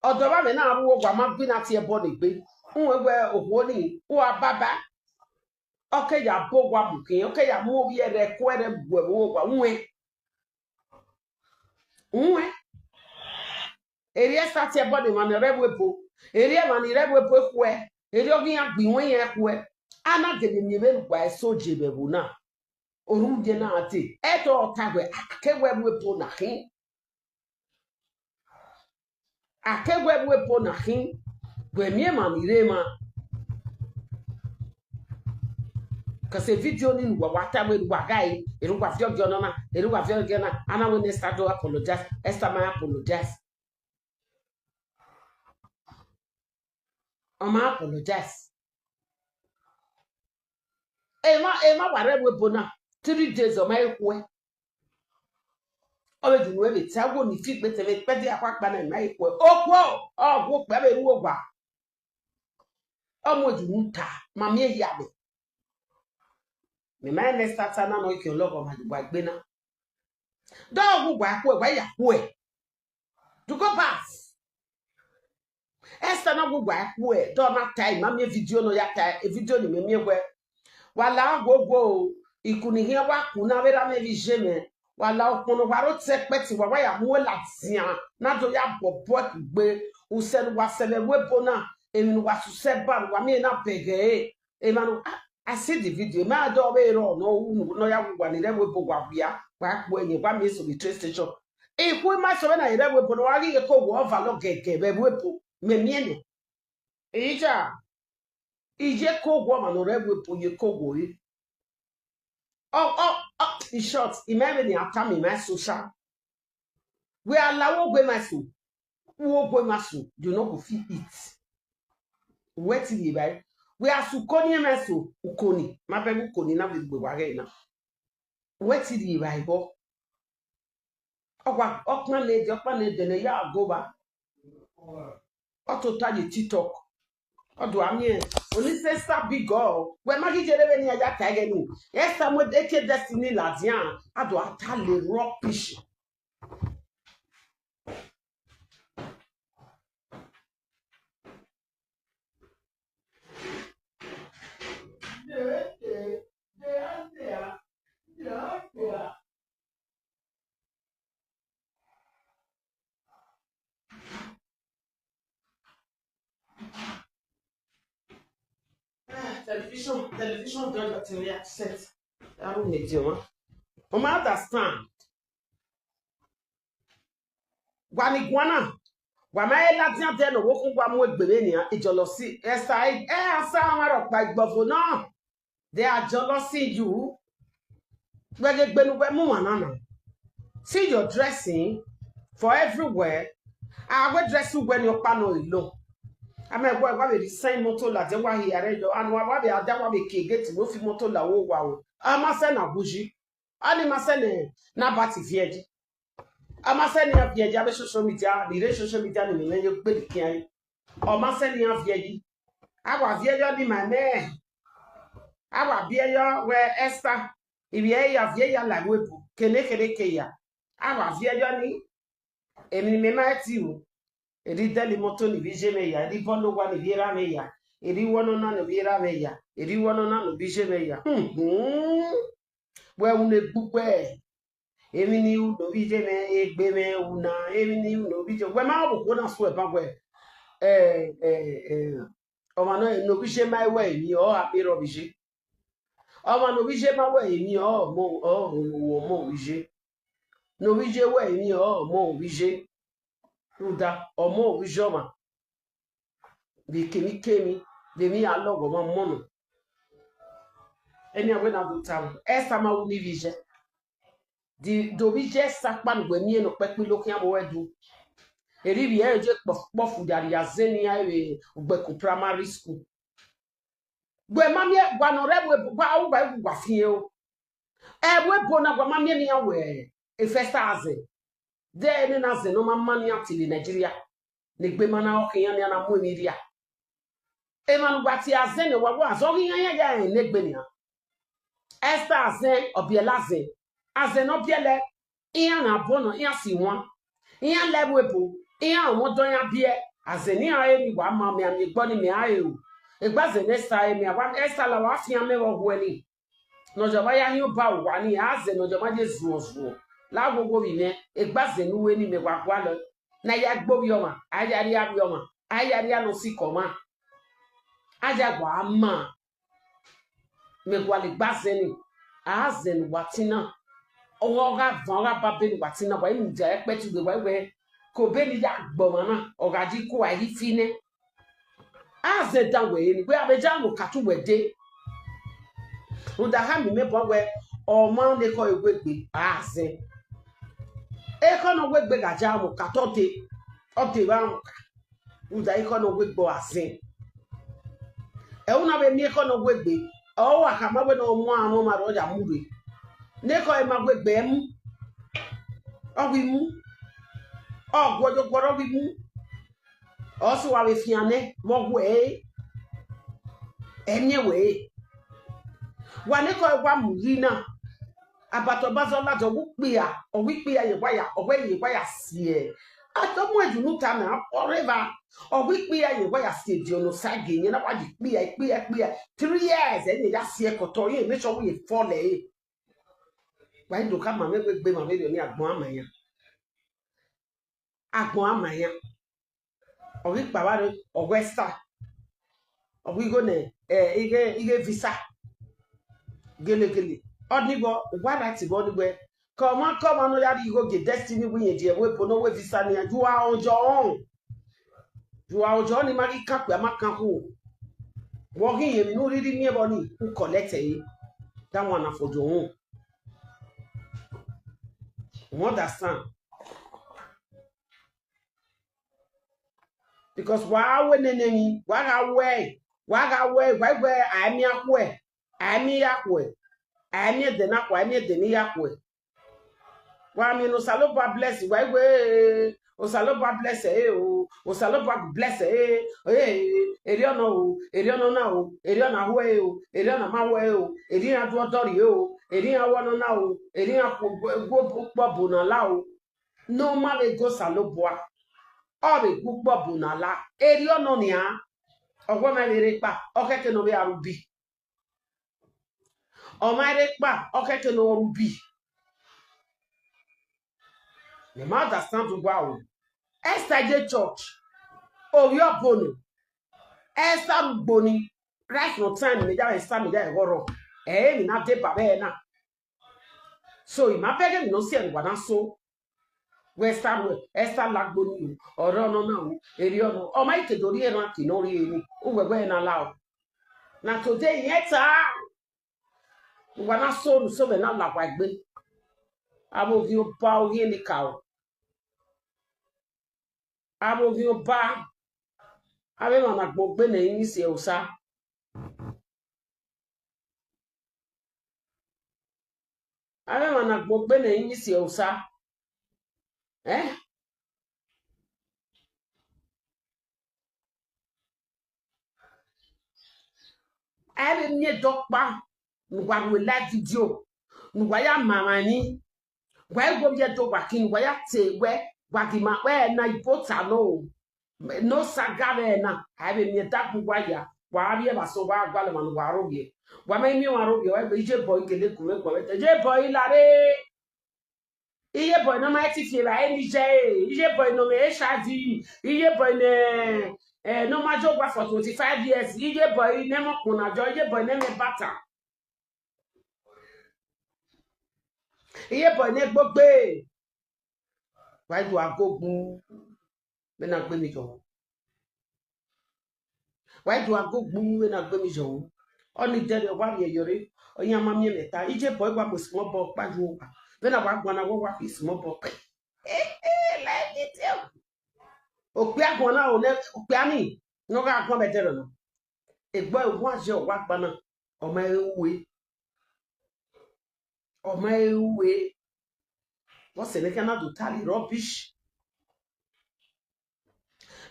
Odo ba me na ru ogwa ma gbi na ti e bo ni gbe. Unwe gwe owo ni, u ababa. Oke ya bo wa bukin, oke ya mo bi ere ko ere gwe wo wa unwe. Unwe. Eri esa tie body man re we bo. Eri man re we bo kwe. Eri ogi ya gbi wen ye kwe. Ana de mi be gwa so je be bo na. Orum je na ati. E to ka we, ke we we bo na hin. Ake we we bo na hin. We mi ma mi re ma. Kase video ni wa wa ta we wa gai. Eru wa fio gyo na. Eru wa fio gyo na. Ana we ne start to apologize. Esther ma apologize. Ọ ma apologize. Ema, ema ware we bo na. Three days ọ ma ekwe. Ọ be dunu ebe ti awo ni fi gbe tebe pe di akwa pa na ma ekwe. Okwo, ogwo pe be ru ogwa. Ọmọ dunu ta, ma mi eya be. Mi ma ne start na no ki ologo ma gba gbe na. Do gu gwa kwe, gwa ya kwe. To go pass. Esther na gu gwa kwe. Do na time, ma mi video no ya time, e video ni me mi we. Wala go go, ikuni hia wa kuna vera me vi jeme. Wala okpono wa ro te peti wa wa ya mu la tian. Na do ya bobo gbe. Usenu wa sele we bona. Emi wa su se ba wa mi na bege. Emanu, ah, I see the video. Ma do be ro no unu no ya wa ni re we bo wa bia. Wa po enye wa mi so the train station. Iku ma so na re we bo no wa ri ko wo va lo gege be we bo. Me mi ene. Ija. Ije ko wo ma no re we bo ye ko wo e. Oh, oh, oh, in short, imagine the after me, my social. We allow we my soul. Wo gwe masu, you no go fit eat. Wetin dey buy? We are sukoni masu, ukoni. Ma pe ukoni na we gbe wa re na. Wetin dey buy bo? Okwa, okpa na ede, okpa na ede na ya agoba. Oto ta ye TikTok. Odo amie. Oni se sa big girl. We ma ki jere be ni aja ta ge ni. Esa mo de ke destiny la dia. Ado ata le rubbish. Ah, television, television don battery upset. That room is your one. Mama understand. Gwani gwana. Gwama ela dia de no wokun gwa mu egbere ni a ijolosi. Esa e asa amaro pa igbovo na. They are jealousy you. Wege gbenu we mu wanana. See your dressing for everywhere. I will dress you when your pano ilo. I mean, why why we sign motor la de why here do and why why they are that why we ke get no fi motor la wo wa o. Ama se na buji. Ani ma se ne na bati vieji. Ama se ne vieji abe social media, ni re social media ni me ye gbe di kian. O ma se ne vieji. Awa vieji ni my man. Awa vieji we Esther. Ibi e ya vieji la webu. Kene kene ke ya. Awa vieji ni. Emi ni me ma ti o. Eri deli moto ni vije me ya. Eri bolo wa ni viera me ya. Eri wono na ni viera me ya. Eri wono na ni vije me ya. Hmm. We une gbugbe. Emi ni uno vije me egbe me una. Emi ni uno vije. We ma obo ko na so e ba we. Eh eh eh. O ma no no vije ma we ni o a pe ro vije. O ma no vije ma we ni o mo o mo vije. No vije we ni o mo vije. Uda o mo vije o ma. Bi kemi kemi, de mi alogo ma mono. Eni awe na do tam. Esa ma uni vije. Di do vije sa pan gwe mi eno pepi lo kian bo edu. Eri bi e je kpof kpof dari azeni a ewe ugbeku primary school. Gwe ma mi e gwa no re we gwa u gwa gwa fi e o. E we bo na gwa ma mi e mi a we e festa aze. De ene na ze no ma ma ni atili Nigeria. Ni gbe ma na o kian ni ana mu mi ria. E ma nu gwa ti aze ne wa wa zo kian ya ya e ne gbe ni a. Esther aze obiela aze. Aze no biele. Iyan na bono iyan si won. Iyan lebu ebo. Iyan won do yan bie. Aze ni a e mi wa ma mi ami gbo ni mi a e o. Egbaze ne sa emi awa esa la wa fi ame wo hwe ni. No jama ya hin ba wa ni aze no jama je zuo zuo. La gogo bi ne egbaze nu we ni me wa gwa lo. Na ya gbo bi oma, aya ri abi oma, aya ri ano si koma. Aja gwa ama. Me gwa le gbaze ni. Aze nu watina. Oga van oga ba be nu watina wa imu ja ekpe tu de wa we. Ko be ni ya gbo mana. Oga ji ku a yi fi ne. Aze dan we ni we abeja mo katu we de. Uda ha mi me bo we o ma ne ko egbe gbe aze. E ko no we gbe ga ja mo ka to de. O de ba mo ka. Uda e ko no we gbo aze. E una be mi e ko no we gbe. O wa ka ma we no mo amo ma ro ja mu be. Ne ko e ma we gbe mu. O wi mu. O gwo jo gwo ro wi mu. Osu wa we fiane mo we. Enye we. Wa ne ko wa mu ri na. Abato bazo la do wu pia. O wi pia ye wa ya. O we ye wa ya sie. Ato mo eju nu ta na forever. O wi pia ye wa ya sie di ono sa ge nye na wa di pia pia pia. Three years enye ya sie koto ye me so we fall e. Wa do ka ma me gbe ma me ni agbon amaya. Agbon amaya. Ogi kpaware ogwe sa. Ogi go ne eh ige ige visa. Gele gele. Oni go wa right bo ni gbe. Come on, come on, no ya di go ge destiny we ye die we po no we visa ni you are on your own. You are on your own ni magi kan pe ma kan ko. Wo gi ye mi no ri ri mi e bo ni u collect e. That one na for your own. You understand? Because wa we nene mi, wa ga we, wa ga we, wa we, a mi akwe, a mi akwe, a mi de na kwa, a mi de ni akwe. Wa mi no salo ba bless, wa we, o salo ba bless e o, o salo ba bless e, e, eri ono o, eri ono na o, eri ona hwe o, eri ona ma hwe o, eri na du odori o, eri a wono na o, eri a kwo gwo po bo na la o. No ma be go salo bua. O be gugbo bo na la. Eri ono ni a. Ogwo ma be re pa. O keke no be arubi. O ma re pa. O keke no rubi. Me ma understand ugwa o. Esther je church. O yo bono. Esther gboni. Right no time me ja Esther me ja egoro. Eh, mi na de babe na. So ima pege mi no si en gwana so. We Samuel, Esther lagbo ni o. Oro no na o. Eri ono. O ma ike dori e na ki no ri eni. U we we na la o. Na today yeta. Gwana so nu so be na la kwa gbe. Abo vi o ba o ye ni ka o. Abo vi o ba. Abe ma na gbo gbe ne yin si e usa. Abe ma na gbo gbe ne yin si e usa. Eh? Abe mi e dokpa. Nwa we live video. Nwa ya mama ni. Wa go ye do wa kin wa ya te we wa gi ma we na ibota no. No saga we na. Ai be mi da ku wa ya. Wa bi e ba so wa gwa le ma no wa ro ye. Wa me mi wa ro ye wa be je boy kele ku me ko we je boy la re. Iye boy no ma ti fi ba e ni je. Iye boy no me H I V. Iye boy ne eh no ma jo gwa for twenty-five years. Iye boy ne mo kuna jo. Iye boy ne me bata. Iye boy ne gbogbe. Why do I go boom? When I gbemi jo. Why do I go boom when I gbemi jo? Only there the one year yore. Oya ma mi meta. Ije boy wa mo small boy pa ju wa. When I wa gwana wa wa fi small boy. Eh eh like it. Okpe agwana o ne okpe ani. No ga agwa be there no. Egbo e wa je o wa gba na. Ọmọ ewe. Ọmọ ewe. Wọ́n sì ní kí wọ́n tó tàlí rubbish.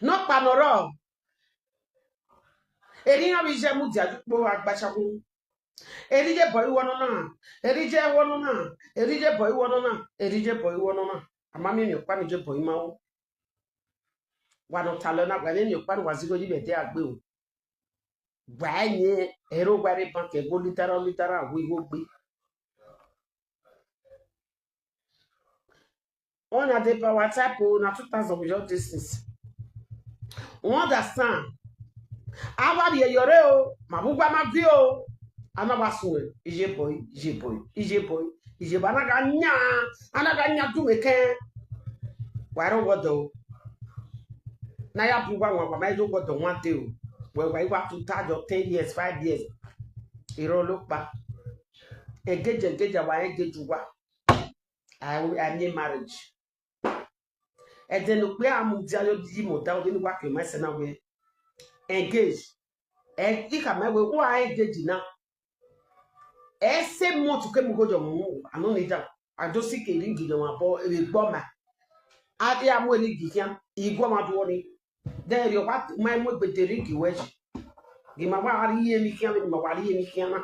Nọ́pà nọ̀rọ̀. Èrí yẹn bí iṣẹ́ mú di àdúgbò agbáṣakú. Èrí jẹ́ bọ̀ ìwọ náà. Èrí jẹ́ ìwọ náà. Èrí jẹ́ bọ̀ ìwọ náà. Èrí jẹ́ bọ̀ ìwọ náà. Àmọ́ mi ò pa mi jẹ́ bọ̀ ìmáwó. Wà nọ tàlọ́ náà, wà ní mi ò pa ni wà sí kó yí bẹ̀ dé àgbé o. Why ye? Ero ware bank e go litara litara we go be. Una dey power type o, na two thousand with all these things. We understand. Awa ye yore o, mabugwa magwi o. Ana wa suwe, ije boy, ije boy, ije boy, ije boy. Ana ga nya, ana ga nya tu meke. Wa ro wodo. Na ya bugwa wa wa ma ijo wodo one day o. We wa iwa two thousand, ten years, five years. Iro lo pa. Engage, engage, wa engage wa. I, I mean marriage. And then we are mudia yo di mo da o ni wa ke ma se na we. Engage. E, ika ma we wa engage na. E se mo tu ke mu go jo mu. I no need that. I just see ke ring jo ma bo e gbo ma. A ti amu ring kian. I gbo ma do ni. Then you what my mo be the ring we. Gi ma wa ri ye mi kian, ma wa ri ye mi kian na.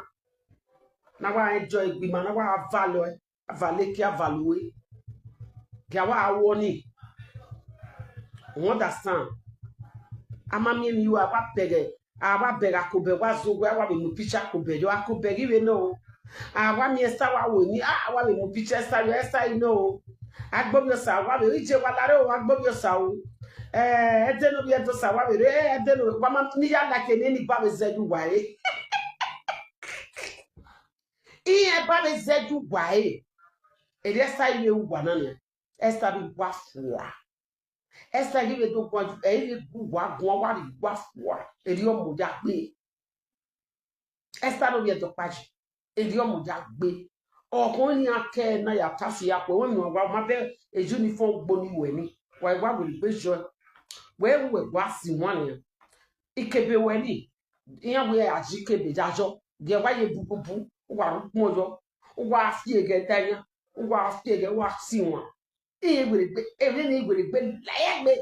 Na wa enjoy gi ma na wa value. Avale ki avalue. Ki awa awoni. You understand? Ama mi mi wa wa bege. Awa bega ko be wa zo wa wa mi mu picha ko be yo ko be gi we no. Awa mi esta wa wo ni. Ah, wa mi mu picha esta yo esta you know. Agbo mi sa wa we ije wa lare o agbo mi sa o. Eh, ede no bi edo sa wa we re ede no wa ma ni ya la ke ni ni ba we zedu wa e. Iye ba be zedu wa e. Eri esta iye ugwa na ni. Esta bi gwa fua. Esta iye do gwa e iye gu wa gwa wa ri gwa fua. Eri o mo ja gbe. Esta no ye do paji. Eri o mo ja gbe. O ko ni ake na ya tasi ya ko won wa ma be e uniform gbo ni we ni. Wa wa we gbe jo. We we wa si won ni. Ikebe we ni. Iya we aji kebe jajo. Ge wa ye bububu. Wa ru mo yo. Wa fi ege tanya. Wa fi ege wa si won. Iye were gbe, ere ni were gbe la ye gbe.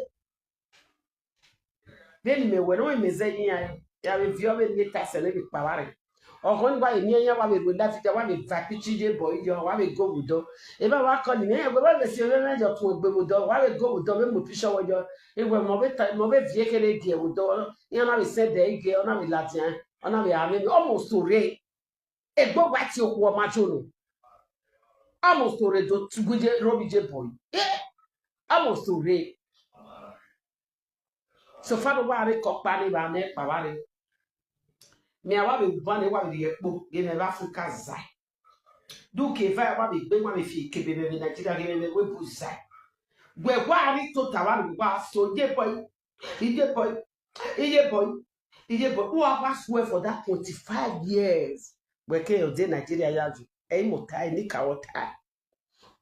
Be ni me we no me ze yin ya. Ya be vi o be ni ta se le bi pa wa re. O ko ni wa ye ni ya wa be we la fi ja wa be va pichi je boy yo wa be go budo. E ba wa ko ni me we wa be si o me jo tun gbe budo wa be go budo be mo picho wo yo. E we mo be ta mo be vie kere die budo. Ya na be se de ge o na be la ti an. O na be a me almost ore. Egbo wa ti o ku o ma jo no. Almost ore do tuguje robi je boy. Eh. Almost ore. So far wa re ko pa ni ba ne pa wa re. Mi awa be ba ne wa be ye po ge ne ba Africa zai. Du ke va wa be gbe wa be fi ke be be Nigeria ge be we bu zai. We wa ri to ta wa be wa so je boy. Ije boy. Ije boy. Ije boy. Who have us swear for that twenty-five years? We ke o de Nigeria ya ju. E mo ta e ni ka o ta.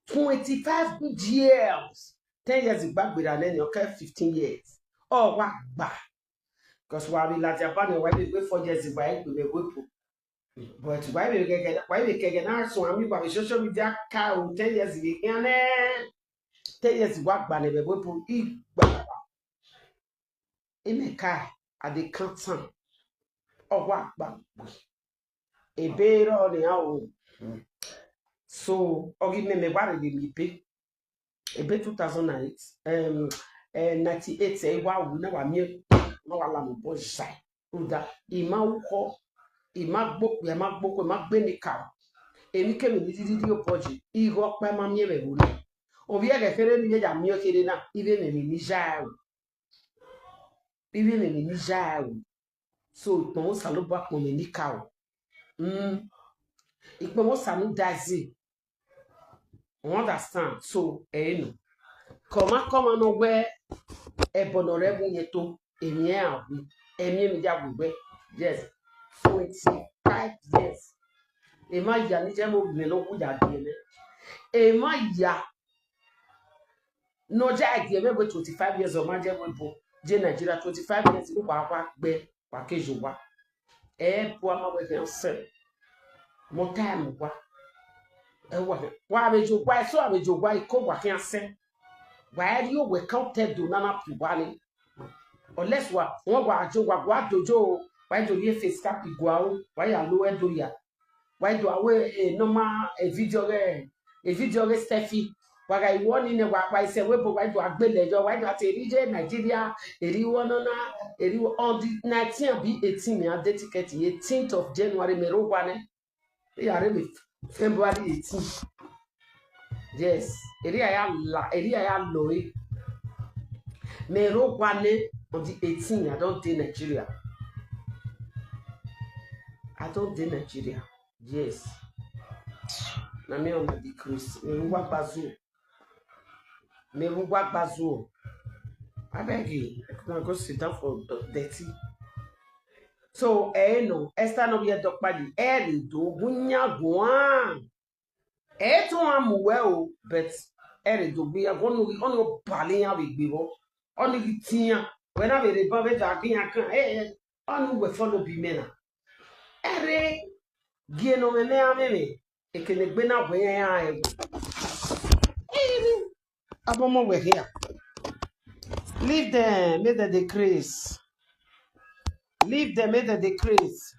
Twenty-five good years. Ten years igbagbera ne ni o ke fifteen years. O wa gba. Because wa bi la ti apa ni wa bi gbe four years igba e gbe we po. But why we get why we get na so ami wa bi social media ka o ten years we can eh. Ten years wa gba ne be we po igba. Ime ka a dey count am. O wa gba. Ebe ro ni a o. So, ogi me me wa re mi pe. Ebe two thousand and eight, um, eh, ninety-eight, eh, wa wu na wa mi na wa la mo bo sai. Uda, ima uko, ima gbo, ima gbo ko, ima gbe ni ka. Emi ke mi ni di di o poji. Igo pa ma mi e be wu na. Obi e ke kere ni ya mi o kere na. Ibe me mi ni ja o. Ibe me mi ni ja o. So ikpon wo sa lo ba pon mi ni ka o. Mm. Ikpon wo sa nu dazi. You understand? So, eh, no. Come on, come on, no where a bonorable yeto, a mere, a mere media we. Yes. Twenty-five years. A man ya ni jemo me no ku ya di ele. A man ya no ja di ele we twenty-five years o man jemo bo. Je Nigeria twenty-five years ni wa wa gbe wa ke jo wa. E po ama we ke se. Mo time wa. E wa wa be jo wa so a be jo wa ko wa ke se. Wa e yo we count do na na pu wa ni. Unless wa won wa jo wa wa dojo wa jo ye face cap igwa o wa ya lo e do ya. Wa do awe e normal e video re e video re selfie. Waga iwo ni ne wa, wa ise we bo wa do agbele yo, wa do ati eri je Nigeria, eri wo no na, eri wo on the nineteen abi eighteen, mi a dey ticket, eighteenth of January, me ro wa ne. Ya re me February eighteen. Yes, eri aya la, eri aya lo e. Me ro wa ne on the eighteen, I don dey Nigeria. I don dey Nigeria. Yes. Na me on the cruise. Me ro wa gbazu. Me ro wa gbazu. Abeg you, make una go sit down for d-, dirty. So, eh, no, Esther no be a dog party. Eh, do gunya guan. Eh, to am well, but eh, do be a one no, on no pali ya we gbe wo. On the tin ya. When I be the bomb, eh, eh, on we follow be mena. Ere, gie no me me a me me. Ekene gbe na we ya e. Abomo we here. Leave them, make them decrease. Leave them, make them decrease.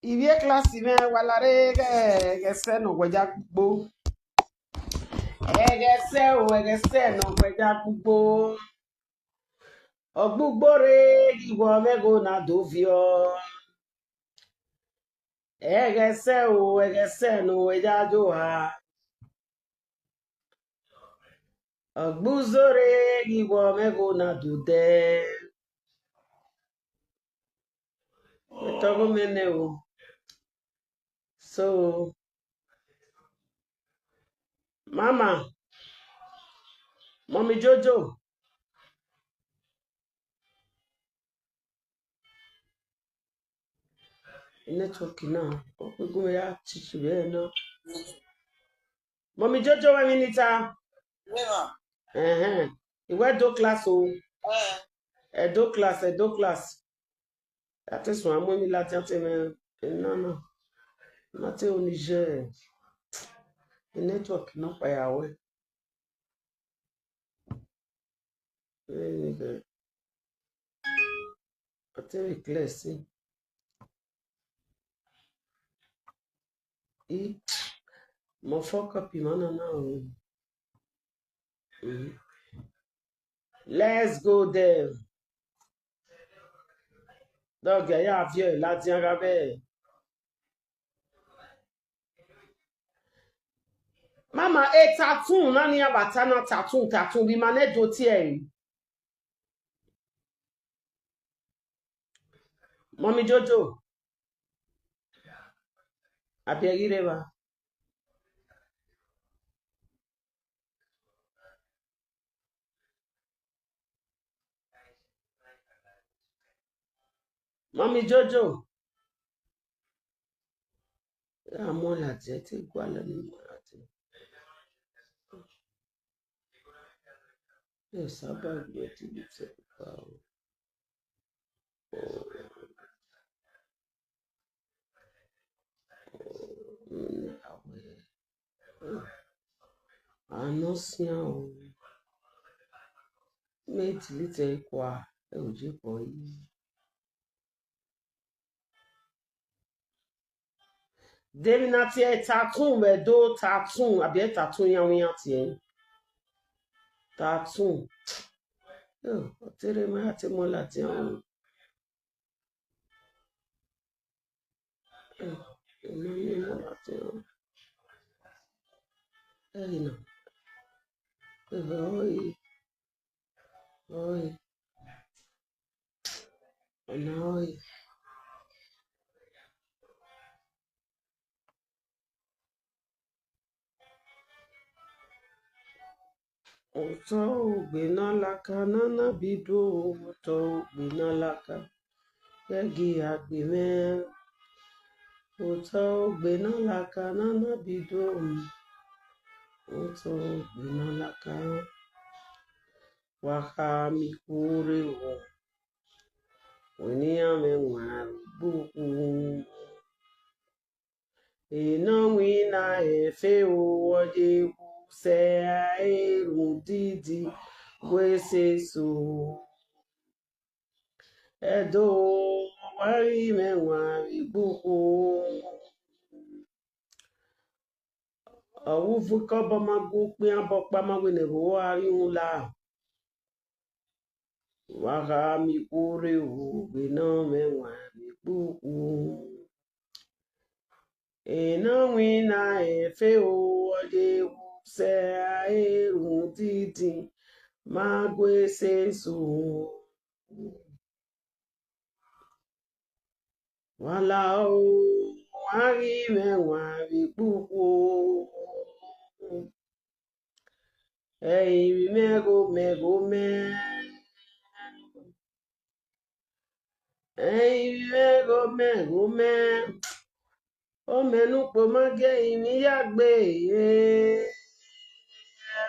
Ivie class me walare ge, ge se no gweja gbugbo. Ege se o, ege se no gweja gbugbo. Ogbugbo re gi wo me go na dovio. Ege se o, ege se no gweja jo ha. Ogbuzore gi wo me go na dude. We talk mene o. So, Mama, Mommy Jojo. Network now. Open go ya chichi we now. Mommy Jojo, we minita. Yeah, ma. Eh, eh. You wear do class o. Eh. Eh, do class, eh, do class. That is why I'm only Latin, eh, no, no. Not only je. The network not by our way. Anyway, I tell you clear, see. E, mo fuck up him, no, no. Mm. Let's go there. Dog, ya, ya, view, la, di, aga, be. Mama, e tattoo, nani ya batana tattoo, tattoo, bi mane do ti e. Mommy Jojo. Abi egi re ba. Mommy Jojo. Amolati, ẹ ti gbọ́ lẹ́nu Amolati. Ẹ sábà gbọ́ tí mo ti pa o. Àná sí àwọn méjì lítẹ̀ ikọ̀ à ẹ ò jẹ́ pọ̀ yìí. Demi na ti e tattoo we do tattoo, abi e tattoo yan wi yan ti e. Tattoo. Yo, o tere ma ate mo la ti an. Eh, o ma ni mo la ti an. Eh, no. Eh, oi. Oi. Oi. Ụtọ ogbe n'alaka nana bido, ụtọ ogbe n'alaka egi agbe me. Ụtọ ogbe n'alaka nana bido, ụtọ ogbe n'alaka. Waka mi kure wo. Wini ame nwa buku. Ina wina efe o oje se eru didi wese so. Edo wari me nwa buku. Ɔwuvu kɔbɔ ma gu kpia bɔ kpa ma wene wo ari un la. Waha mi kure o, we no me wa mi kpuku. E no wina e fe o, ode wu se a e run didi. Ma gwe se su. Wala o, wari me wari kpuku o. Ei, me go, me go, me. Ei, me go, me go, me. O menu po ma ge imi ya gbe. Eh,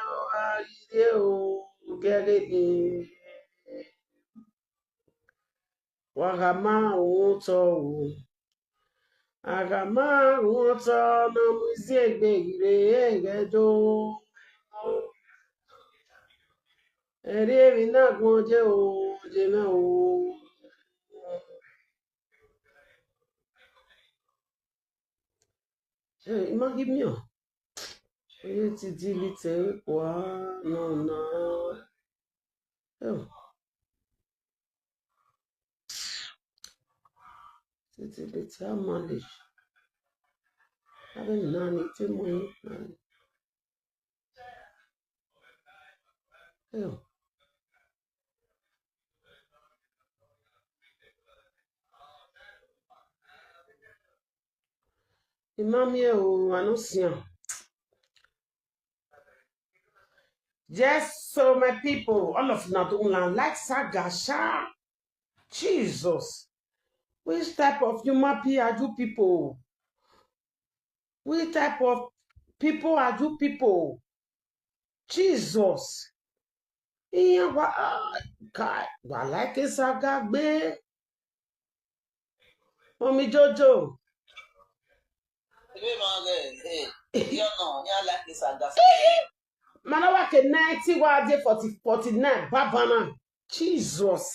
o, a, ide o, gege de. Wagama uto. Agama uto na muzie gbe ire egedo. Eri emi na gun je o, je me o. Eh, imagine me o. Oye ti delete e kwa no na. Oh. Ti delete a manage. Abe nani ti mo ni nani. Oh. Imamie o, I no see am. Yes, so my people, all of una do una like saga sha. Jesus. Which type of human being are you people? Which type of people are you people? Jesus. Iya wa, ah, God, wa like saga gbe. Mommy Jojo. Ebe ma ge, eh, yo no, ya like this and that. Mana wa ke ninety wa de forty, forty-nine, babana. Jesus.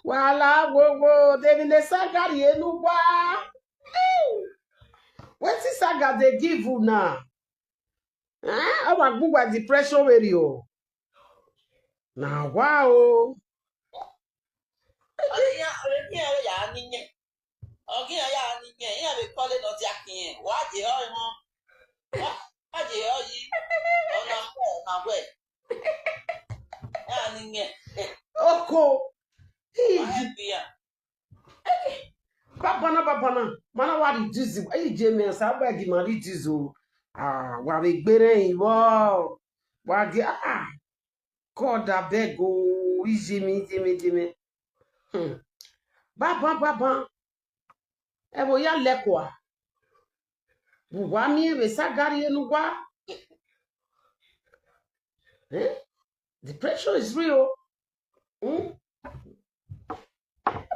Wala wo wo, de mi le saga ri enu wa. Wetin saga dey give una? Eh? Awa gbugba depression weri o. Na wa o. Ọdịya, ọdịya ya n'inye. Ọgịya ya n'inye, ya be kọle n'ọdị aka ihe. Wa je ọ ịhụ. Wa, wa je ọ yi. Ọ na mgbe, ọ na mgbe. Ya n'inye. Oko. Wa help ya. Babana, babana. Mana wa reduce. Eyi je me sa ba gi ma reduce o. Ah, wa be gbere iwo. Wa ge, ah. God abeg o. Ije me, ije me, ije me. Hmm. Baba, baba. Ewo ya lekwa. Buwa mi ewe sagari enu wa. Eh? Depression is real. Hmm?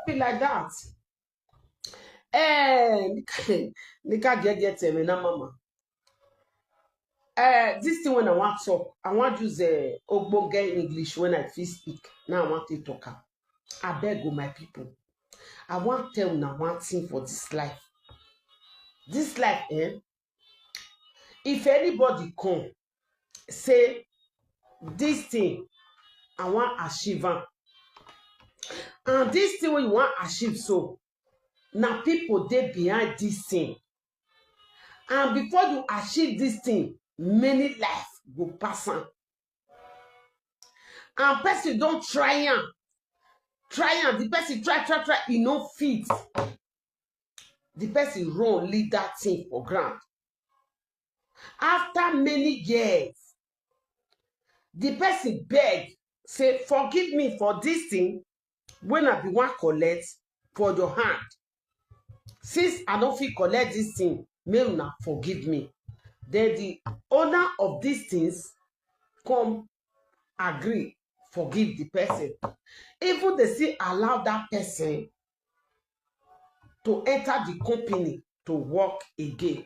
Be like that. Eh, nika, nika get get me na mama. Eh, this thing when I want talk, I want use, eh, ogbonge English when I fit speak. Now I want to talk am. Abeg o, my people. I want tell una one thing for this life. This life, eh? If anybody come say this thing, I want achieve am. And this thing wey you want achieve so, na people dey behind this thing. And before you achieve this thing, many life go pass am. And person don try am, try am, the person try, try, try, e no fit. The person run, leave that thing for ground. After many years, the person beg, say, "Forgive me for this thing when I be wan collect for your hand. Since I no fit collect this thing, make una forgive me." Then the owner of these things come agree, forgive the person. Even they still allow that person to enter the company to work again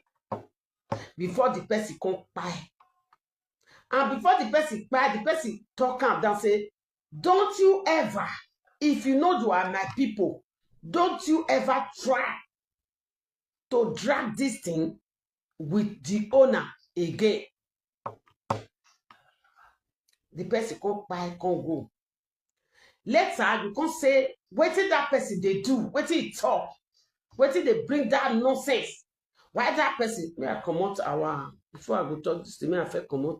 before the person come kpai. And before the person kpai, the person talk am down say, "Don't you ever, if you know you are my people, don't you ever try to drag this thing with the owner again. The person come kpai, come go. Later, you come say, "Wetin that person dey do, wetin he talk, wetin dey bring that nonsense? Why that person?" May I comot our, before I go talk this thing, may I first comot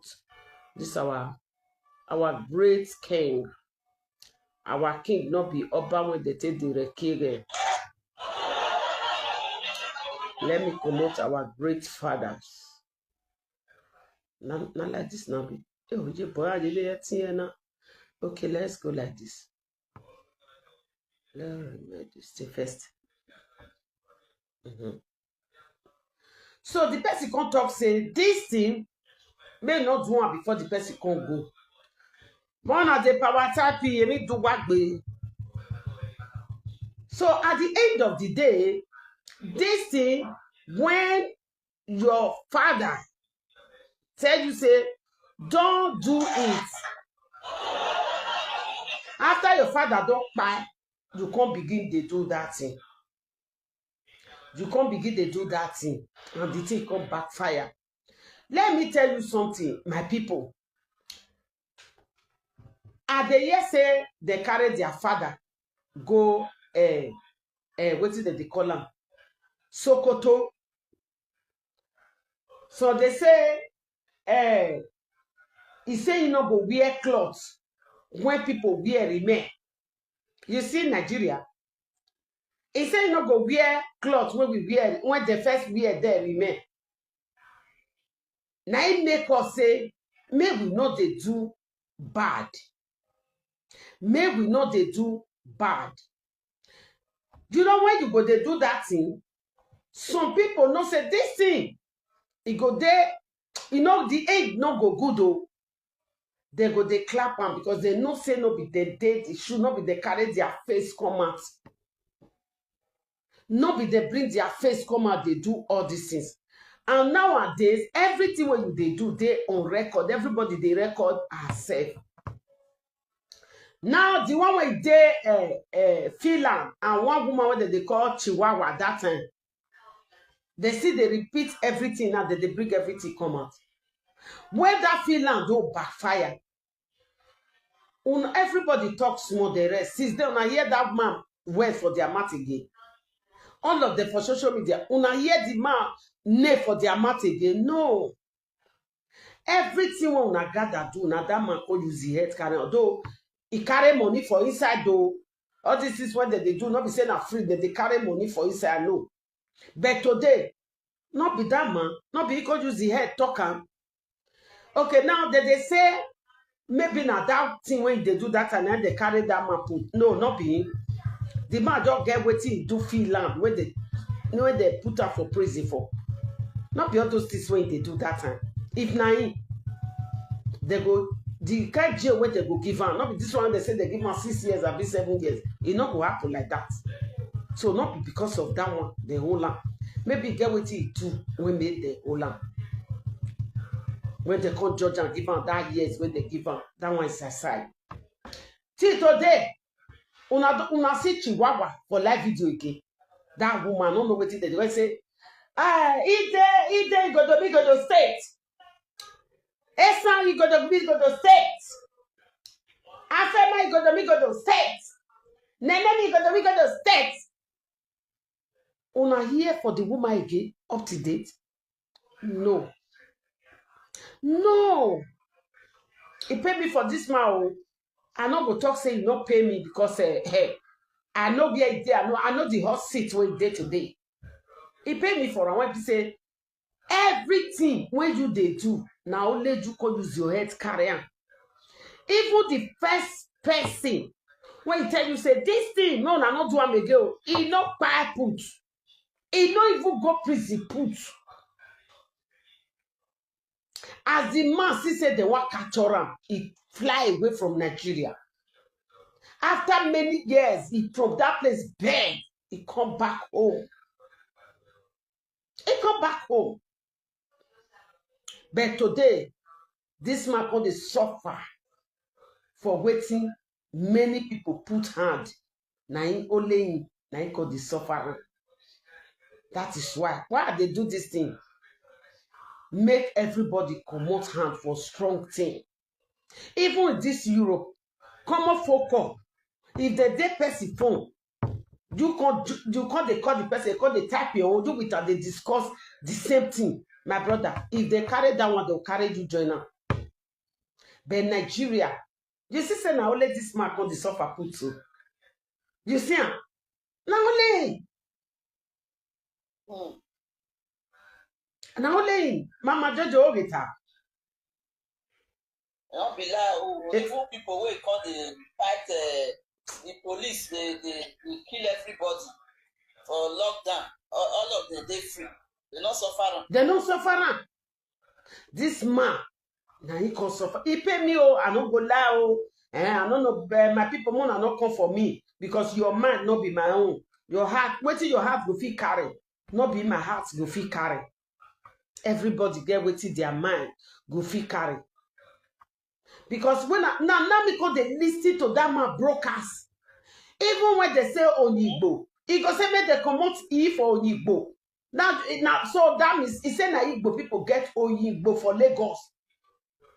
this our, our great king. Our king not be Oba when they take the Rekere. Let me comot our great fathers. Not, not like this now. Be. Oh, you boy, you there, Tiana. Okay, let's go like this. Let me do this thing first. Mhm. So the person come talk say this thing may not do am before the person come go. But na the power type, e need do work be. So at the end of the day, this thing, when your father tell you say, "Don't do it," after your father don kpai, you come begin dey do that thing. You come begin dey do that thing, and the thing come backfire. Let me tell you something, my people. I dey hear say they carry their father go, eh, eh, wetin dem dey call am, Sokoto. So they say, eh, he say he no go wear cloth when people wear remain. You see Nigeria? He say he no go wear cloth when we wear, when they first wear there remain. Na im make us say, make we no dey do bad. Make we no dey do bad. You know, when you go dey do that thing, some people know say this thing, e go dey, you know, the end no go good o. They go dey clap am because they know say no be they dey the shoe, no be they carry their face come out. No be they bring their face come out, they do all these things. And nowadays, everything wey you dey do dey on record. Everybody dey record herself. Now, the one wey dey, eh, eh, Finland, and one woman wey dem dey call Chihuahua that time, they still dey repeat everything now, they dey bring everything come out. When that Finland don backfire, una, everybody talk small, the rest. Since then, una hear that man well for their mouth again. All of them for social media, una hear the man name for their mouth again. No. Everything wey una gather do, na that man come use the head carry. Although he carry money for inside though, all these things wey dem dey do, no be say na free, dem dey carry money for inside, no. But today, no be that man, no be he come use the head talk am. Okay, now dem dey say maybe na that thing wey he dey do that time, na they carry that man put. No, no be him. The man just get wetin he do Finland wey they, wey they put am for prison for. No be all those things wey he dey do that time. If na him, they go, the kind jail wey they go give am, no be this one they say they give am six years, abi seven years. E no go happen like that. So no be because of that one they hold am. Maybe e get wetin he do wey make they hold am. When they come judge am, give am that years wey they give am, that one is aside. Till today, una, una see Chihuahua for live video again. That woman, no know wetin they do. They say, "Ah, Ide, Ide Igodomigodo State. Esan Igodomigodo State. Afema Igodomigodo State. Nenemi Igodomigodo State." Una hear for the woman again, up to date? No. No. He pay me for this man o. I no go talk say he no pay me because, eh, hey, I know where he dey. I know, I know the hot seat wey he dey today. He pay me for am when he say, everything wey you dey do, na only you come use your head carry am. Even the first person wey tell you say this thing, no, na no do am again o, e no kpai put. E no even go prison put. As the man see say they wan capture am, he fly away from Nigeria. After many years, he from that place beg, he come back home. He come back home. But today, this man come dey suffer for wetin many people put hand. Na him, only him, na him come dey suffer am. That is why, why I dey do this thing. make everybody comot hand for strong thing. Even this Europe, comot phone call. If dem dey person phone, you come, you come dey call the person, come dey type your own, you with am dey discuss the same thing. My brother, if dem carry that one, dem carry you join am. But Nigeria, you see say na only this man come dey suffer put so. You see am? Na only him. Hmm. Na only him. Mama Jojo Ogeta. No be lie o. Eh. Even people wey come dey fight uh, the police, they, they, they kill everybody for lockdown. All, all of them dey free. They no suffer am. Dem no suffer am. This man, na he come suffer. He pay me o, I no go lie o. Eh, I no know, eh, my people, una no come for me because your mind no be my own. Your heart, wetin your heart go fit carry, no be my heart go fit carry. Everybody get wetin their mind go fit carry. Because when I, now, now me come dey listen to that man broadcast. Even when dem say Oyigbo, he go say make dem comot E for Oyigbo. Now, now, so that means he say na Igbo people get Oyigbo for Lagos.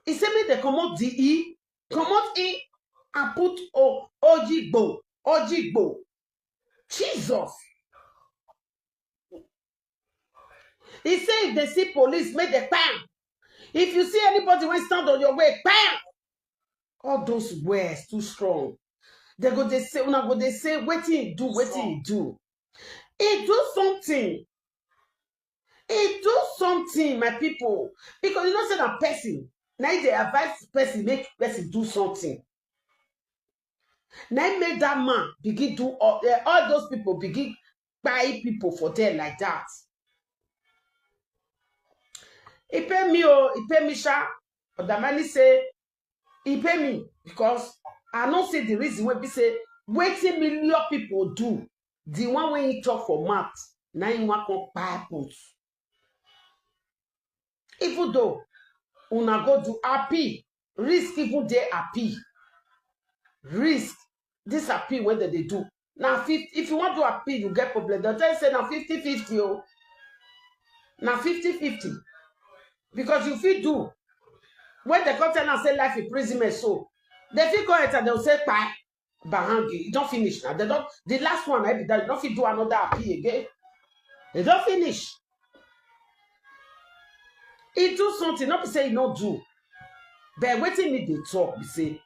He say make dem comot the E, comot E, and put O, Ojigbo, Ojigbo. Jesus. He say if dem see police, make dem kpai am. If you see anybody wey stand on your way, kpai am. All those words too strong. Dem go dey say, una go dey say, wetin he do, wetin he do. He do something. He do something, my people. Because you know say na person, na him dey advise person make person do something. Na him make that man begin do all, eh, all those people begin kpai people for there like that. He pay me o, he pay me sha. But Damani say he pay me because I no see the reason wey be say wetin million people do, the one wey he talk for mouth, na him wan come kpai put. Even though una go do appeal, risk even dey appeal. Risk, this appeal wey dem dey do. Na fifty, if you wan do appeal, you get problem. Dem tell you say na fifty fifty o. Na fifty fifty. Because you fit do. When dem come tell am say life imprisonment so, dem fit go enter, dem say kpai, bahangi, e don finish na. Dem don, the last one na be that, you no fit do another appeal again. E don finish. He do something, no be say he no do. But wetin me dey talk be say,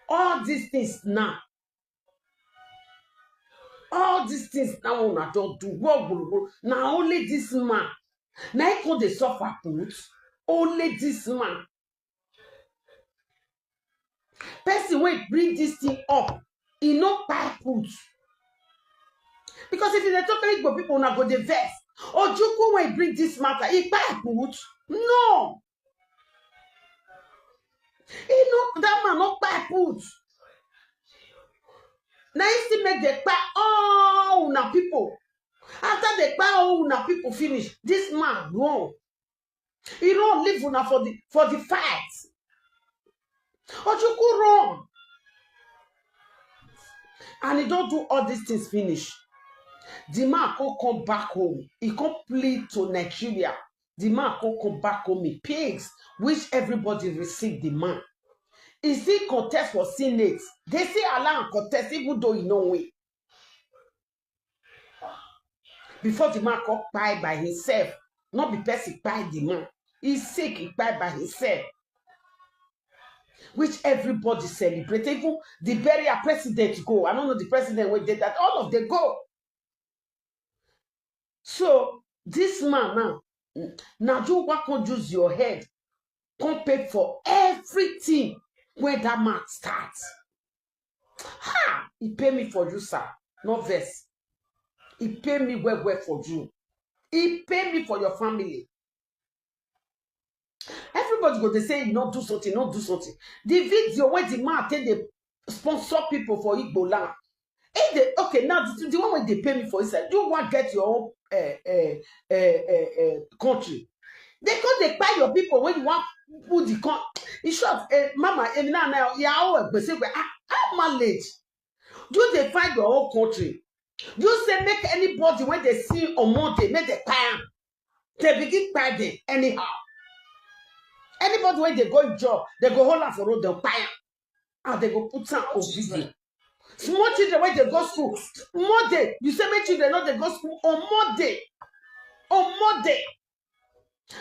all these things now, all these things now una don do, wo gbogbo, na only this man, na him come dey suffer put, only this man. Person wey bring this thing up, he no kpai put. Because if you dey talk Igbo people, una go dey vex. Ojukwu wey bring this matter, he kpai put? No. He no, that man no kpai put. Na him still make dem kpai all una people. After dem kpai all una people finish, this man run. He run leave una for the, for the fight. Ojukwu run. And he don do all these things finish. The man come come back home. He come plead to Nigeria. The man come come back home in pigs, which everybody receive the man. He still contest for Senate. Dem still allow am contest even though he no win. Before the man come kpai by himself, no be person kpai the man. He sick, he kpai by himself. Which everybody celebrate. Even the burial, president go. I no know the president wey dey that. All of them go. So this man now, n-, na you wan come use your head come pay for everything wey that man start. Ha! He pay me for you, sir. No vex. He pay me well well for you. He pay me for your family. Everybody go dey say you no do something, no do something. The video wey the man take dey sponsor people for Igbo land. He dey, okay, now the, the one wey dey pay me for inside, you wan get your own uh, uh, uh, uh, uh, country. Dem come dey kpai your people wey you wan put the con. In short, uh, mama, eh, now now, yeah, oh, but say, well, ah, how mileage? You dey find your own country. You say make anybody wey dem see on Monday, make dem kpai am. Dem begin kpai dem anyhow. Anybody wey dey go job, they go hold am for road, dem kpai am. And they go put am on video. Small children wey dey go school, Monday, you say make children no dey go school on Monday. On Monday.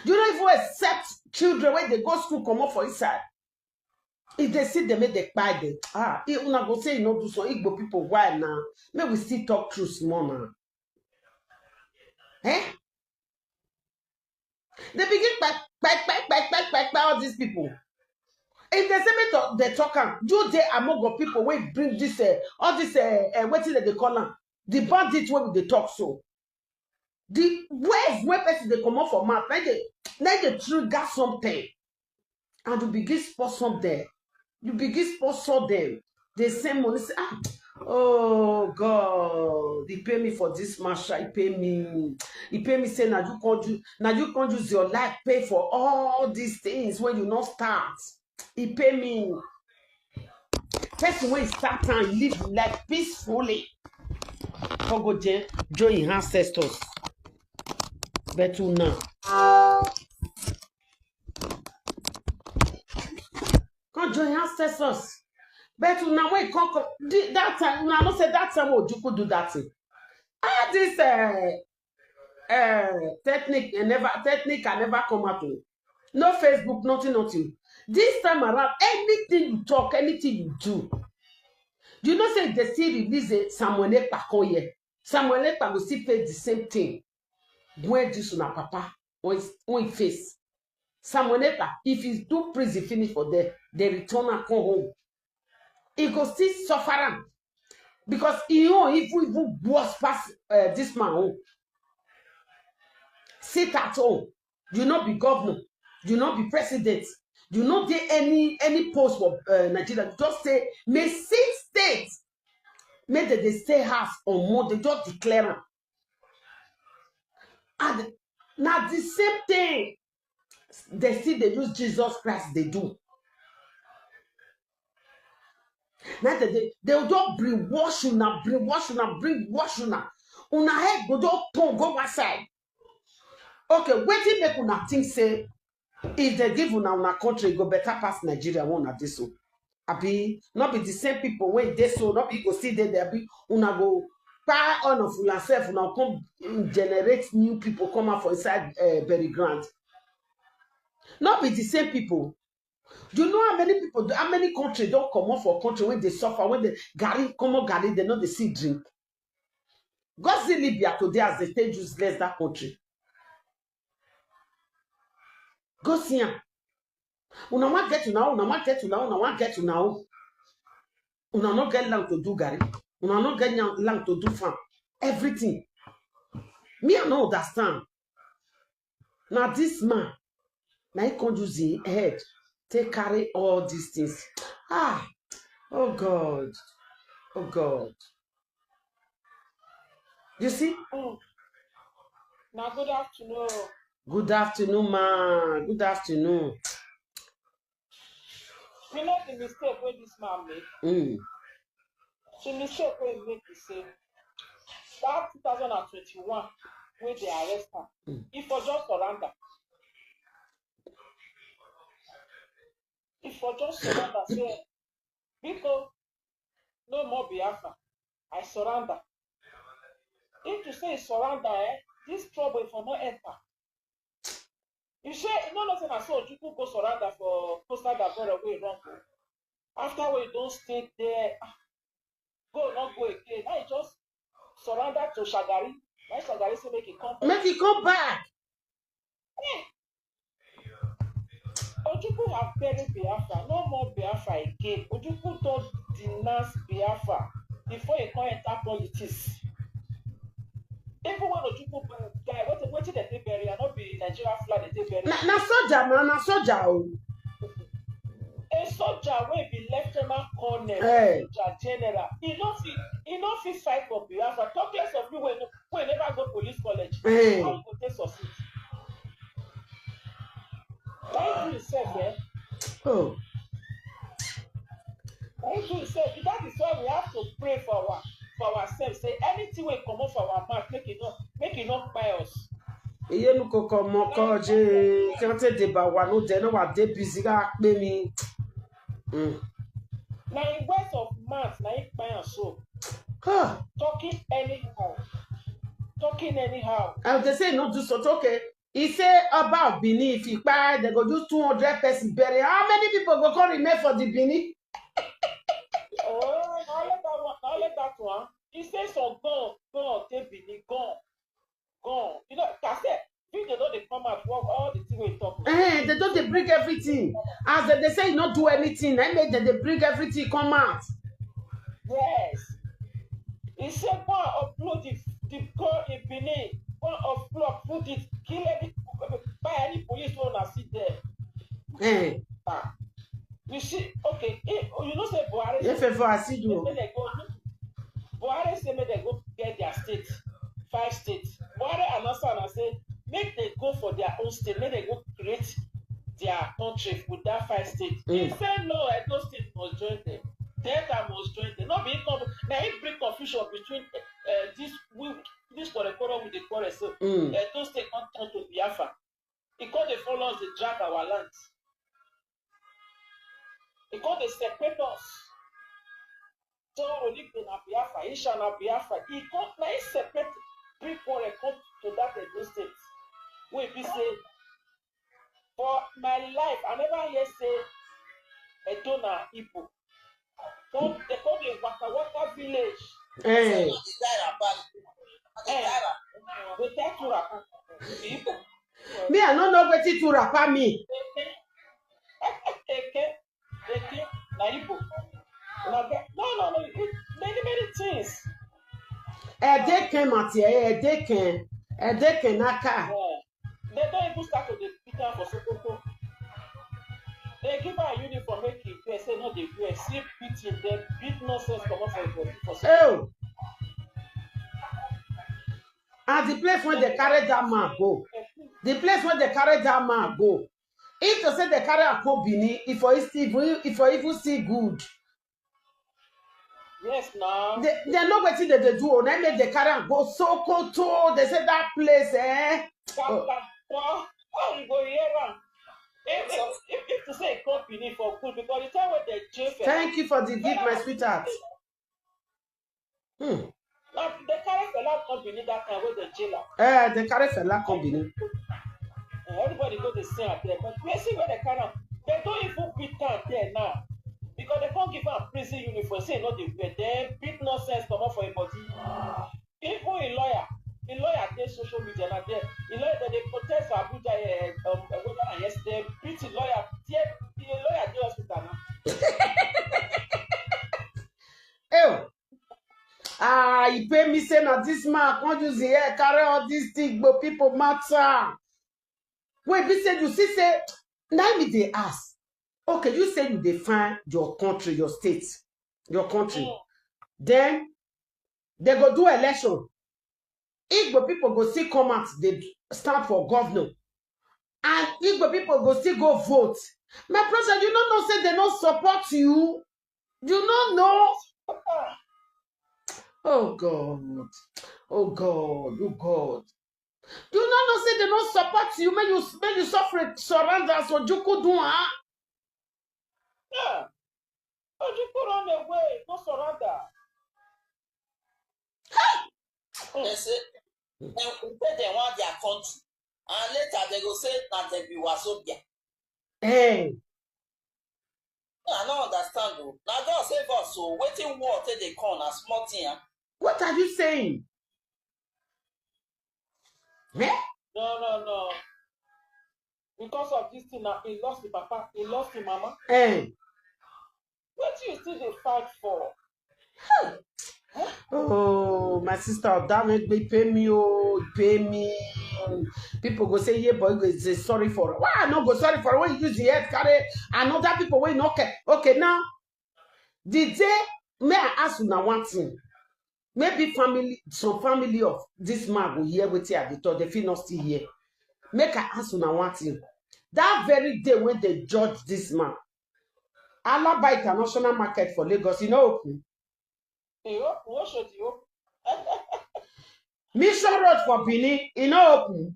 You no even accept children wey dey go school comot for inside. If they see them, make they kpai them. Ah, if una go say you no do so, Igbo people, why now? Make we still talk true small now. Eh? They begin kpai, kpai, kpai, kpai, kpai, kpai, kpai, all these people. If they say make to, they talk am, you dey among of people wey bring this, uh, all this, uh, uh, wetin dem dey call am, the bandit wey we dey talk so. The words wey person dey comot for mouth, na dey, na dey trigger something. And you begin sponsor them. You begin sponsor them. They send money, say, ah, oh God, he pay me for this masha, he pay me. He pay me, say, now you can't do, now you can't use your life, pay for all these things when you not start. He pay me. Person wey start and live life peacefully. Come go join, join him ancestors. But now, come join ancestors. But now when come, come the, that time, una know say that time Ojukwu do that thing. All this, uh, uh, technique, eh, never, technique can never come out o. No Facebook, nothing, nothing. This time around, anything you talk, anything you do, you know say if they still release a Samuel Ekpa come here, Samuel Ekpa go still face the same thing wey this una papa wey, wey face. Samuel Ekpa, if he do prison finish for there, they return am come home. He go still suffer am because he own even, even worse pass, uh, this man own. Sit at home. You no be governor. You no be president. You no dey any, any post for, uh, Nigeria. Just say, may six states, make dem dey stay house on Monday. Just declare am. And na the same thing they still dey use Jesus Christ dey do. Na they dey, they go just brainwash una, brainwash una, brainwash una. Una head go just turn go one side. Okay, wetin make una think say if they give una, una country, e go better pass Nigeria wey una dey so? Abi no be the same people wey dey so, no be go still dey there, abi una go kpai all of una sef, una come, mm, generate new people come out for inside, eh, bury ground? No be the same people. You know how many people, how many country don comot for country wey dey suffer, wey dey garri, common garri, they no dey see drink? Go see Libya today as they take useless that country. Go see am. Una wan get una own, una wan get una own, una wan get una own. Una no get land to do garri. Una no get nya-, land to do farm. Everything. Me, I no understand. Na this man, na he come use him head take carry all these things. Ah, oh God, oh God. You see? Mm. Na good afternoon. Good afternoon, ma. Good afternoon. You know the mistake wey this man make? Mm. The mistake wey he make be say that two thousand and twenty-one wey they arrest am, mm, he for just surrender. He for just surrender say, "Biko, no more Biafra. I surrender." If to say he surrender, eh, this trouble for no enter. You say, you no know say na so Ojukwu go surrender for Coastal Davoro wey he run go? After wey he don stay there, ah, go no go again. Now he just surrender to Shagari. Now Shagari say make he come back. Make he come back. Eh. Ojukwu have buried Biafra. No more Biafra again. Ojukwu don denounce Biafra before he come enter politics. Even when Ojukwu die, wetin, wetin dem take bury am? No be Nigeria flag dem take bury am? Na, na soldier, na, na soldier o. A soldier wey be lieutenant colonel, eh, soldier general, he no fit, he no fit fight for Biafra. Talk less of you wey no, wey never go police college. Eh. How you go take succeed? Why you do yourself, eh? Oh. Why you do yourself? That is why we have to pray for our, for ourselves. Say anything wey comot for our mouth, make it not, make it not kpai us. Iye nu koko moko je. Kante de ba wa no de no wa de busy ga pe mi. Mm. Na im words of mouth na im kpai am so. Ah, Talking anyhow. Talking anyhow. and they say no do so. Okay. He say Oba of Benin, if he buy, they go use two hundred person bury. How many people go come remain for the Benin? Oh, na only that one. Na only that one. He say some gone, gone, take Benin, gone, gone. You know, I said, video don dey come out. What all the thing we talk. Eh, they don't they bring everything. As they, they say, not do anything. I make that they bring everything come out. Yes. He say go and upload the the go in Benin. Go and upload, put it, kill any buy any police wey una see there. Eh, Ah. You see, okay, eh, you know say Buhari if say ever I see you, make dem go. Buhari say make dem go get their state, five states. Buhari announce am and say make dem go for their own state, make dem go create their country with that five states. He Mm. say no, Edo State must join them. Delta must join them. No be him come. Na him bring confusion between uh, this we this quarrel quarrel with the quarrel. So mm, Edo State come turn to Biafra. He come dey follow us dey drag our land. He come dey separate us. So Oligbe na Biafra, Isha na Biafra. He come na he separate bring quarrel come to that Edo State. Wey be say for my life I never hear say Edo na Igbo. Come they come dey waka waka village. eh. Eh, go tell two wrapper. Igbo. Me, I don't know what to wrapper me. Eke, Eke, na Igbo. Na Ga- no no no it- many many things. Edeken Mati, Edeken, Edeken Naka. Yeah. They don even start to dey beat am for Sokoto. They give am uniform make e wear say no dey wear see beating dem beat nonsense comot for im body for Sokoto. Oh, and the place where they carry that man go, the place where they carry that man go, if to say they carry a go Benin, if for if if for even see good, Yes na. they they know wetin they dey do o. Na make they carry am go Sokoto. They say that place, eh. Kaka for how you go hear am. If if if if to say e come Benin for good because the time wey dem jail for Thank you for the gift, my sweetheart. Hmm. Na dem carry Fela come Benin that time wey dem jail am. Eh, they carry Fela come Benin. Eh, everybody go dey see am there but wetin wey dem carry am dem don even beat am there now because dem come give am prison uniform say e no dey wear dem beat nonsense comot for im body even im lawyer im lawyer dey social media na there im lawyer dem dey protest for Abuja eh, um, whether na yesterday beat im lawyer there im lawyer dey hospital now. Oh, ah, e pain me say na this man come use the hair carry all these things but people matter. Wey be say you see say na me dey ask. Okay, you say you dey find your country, your state, your country. Mm. Then they go do election. Igbo people go still come out, they stand for governor. And Igbo people go still go vote. My brother, you no know say they no support you. You no know. Oh God. Oh God. Oh God. You no know say they no support you. Make you make you suffer surrender so Juku do, huh? Yeah. Ojukwu run away, no surrender. They say dem go say dem want their country, and later they go say na dem be Wazobia. Hey. I no understand o. Na God save us o. Wetin war take dey come na small thing ah. What are you saying? Eh? No, no, no. Because of this thing now, he lost his papa, he lost his mama. Eh. What you still dey fight for? Oh, my sister, that make me pay me, oh, pay me. People go say, yeah, boy, go say sorry for. Why I no go sorry for when you use the head carry another people wey no care? Okay, now the day may I ask you now one thing. Maybe family, some family of this man go hear wetin I dey talk, they fit not still hear. Make I ask you now one thing. That very day when they judge this man, Alaba International Market for Lagos, e no open. He open, what should he open? Mission Road for Benin, e no open.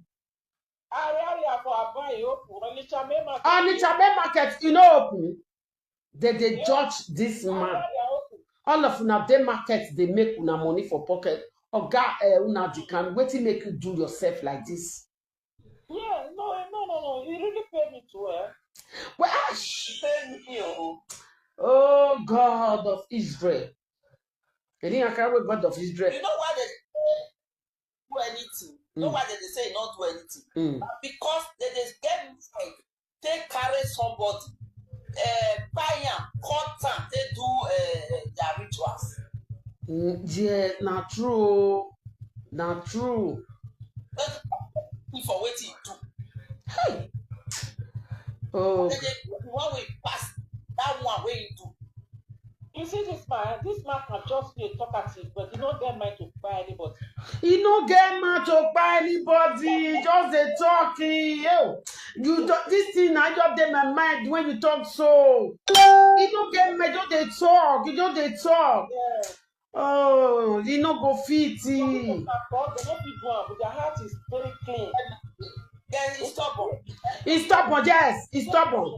Ariaria for Abai open. Onitsha main market. Onitsha main market, you know, open. They dey judge this man. All of una dey market, they make una money for pocket. Oga, eh, una di can wetin make you do yourself like this? Yeah, no, no, no, no. He really paid me to, eh? Well, ah, sh- He paid me, oh. Oh God of Israel. Èyí àkàrà wẹ̀ God of Israel. You know why they do anything? You know Mm. why they dey say not do anything? Mm. Because they dey get like take carry somebody, uh, buy am, cut am, take do uh, their rituals. Mm, yeah, na true. Na true. But for wetin he do, Hey. Oh, they dey do the one wey pass that one wey he do. You see this man, this man can just be a talkative, but he no get mind to buy anybody. He no get mouth to buy anybody. Just dey talk. He, oh, you do, this thing I just dey my mind when you talk so. He no get mind. Just dey talk. He just dey talk. Yeah. Oh, he no go fit. Some people He, can talk, they no fit do am, but their heart is very clean. Then it's stubborn. He stubborn. Yes, he stubborn.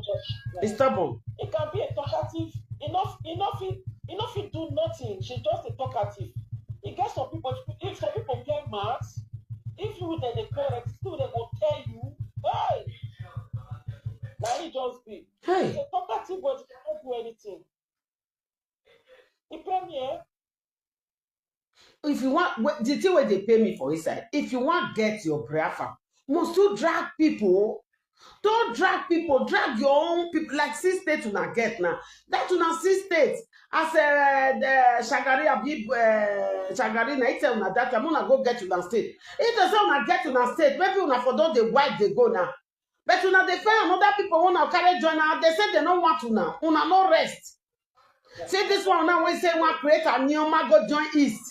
He stubborn. It can be a talkative. Enough, enough, enough. He do nothing. She just a talkative. He get some people. If some people get mad, if you then they correct, still they go tell you, hey, now he just be. He's Hey, a talkative, but he cannot do anything. He pay me, eh? If you want, wh- the thing where they pay me for inside, if you want get your breafa, must you drag people? Don't drag people, drag your own people. Like six states una get now. That una six states. As uh, the Shagari Abib uh, Shagari na tell una that I'm gonna go get una state. If they say una get una state, maybe una for don dey wipe dey go now. But una dey find another people wanna carry join now. They say they no want una. Una no rest. See this one now wey say wan create a new man go join east.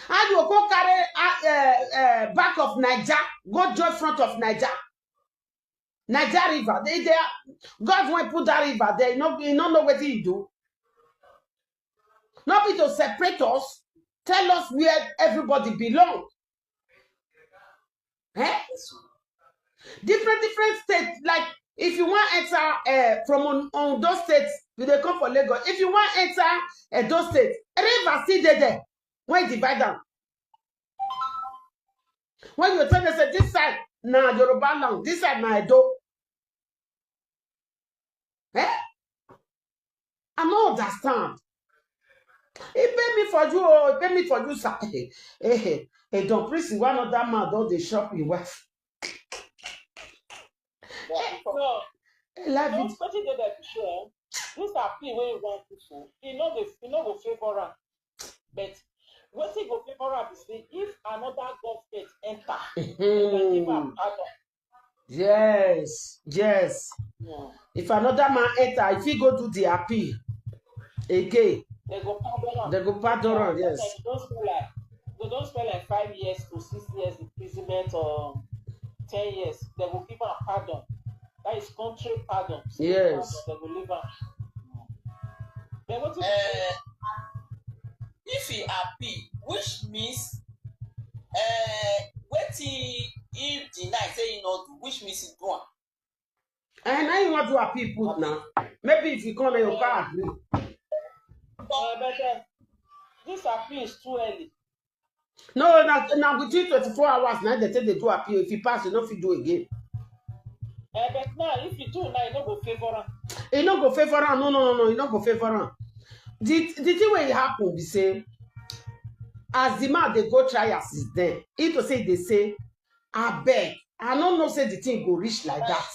How you go carry uh, uh, uh, back of Niger, go join front of Niger? Niger river. They, they are, God wey put that river there, you know, you no know wetin he do. Not be to separate us, tell us where everybody belong. Eh? Different, different states. Like if you want enter uh, from on, on those states, you dey come for Lagos. If you want enter uh, those states, river still dey there. When you divide them, when you tell them say this side na Yoruba land, this side na Edo. Eh? I no understand. He pay me for you, oh, he pay me for you, sir. Hey, hey, hey, Don Prince, one other man don dey shop him wife. No, Hey, life no, it. Wetin dey there be sure. This appeal wey you wan put so, e no dey, e no go favour am. But wetin go favour am be say if another government enter, dem go give am Hmm. Pardon. Yes, yes. Yeah. If another man enter, if he go do the appeal again, They go pardon am. They go pardon am, yes. They don spend like they don spend like five years to six years imprisonment or ten years. They go give am pardon. That is country pardon. State Yes. Pardon. They go leave am. Then wetin? Uh, if he appeal, which means uh, wetin he deny say he no do, which means he do am. And now you want to appeal put now. Maybe if you come, you can't agree. Uh, but uh, this appeal is too early. No, now, now within twenty-four hours, now they say they do appeal. If you pass, you no fit do again. Uh, but now, if you do now, you no go favour am. E no go favour am. No, no, no, no. E no go favour am. The the thing wey happen be say, as the man dey go try as is then, he to say they say, abeg, I no know say the thing go reach like that.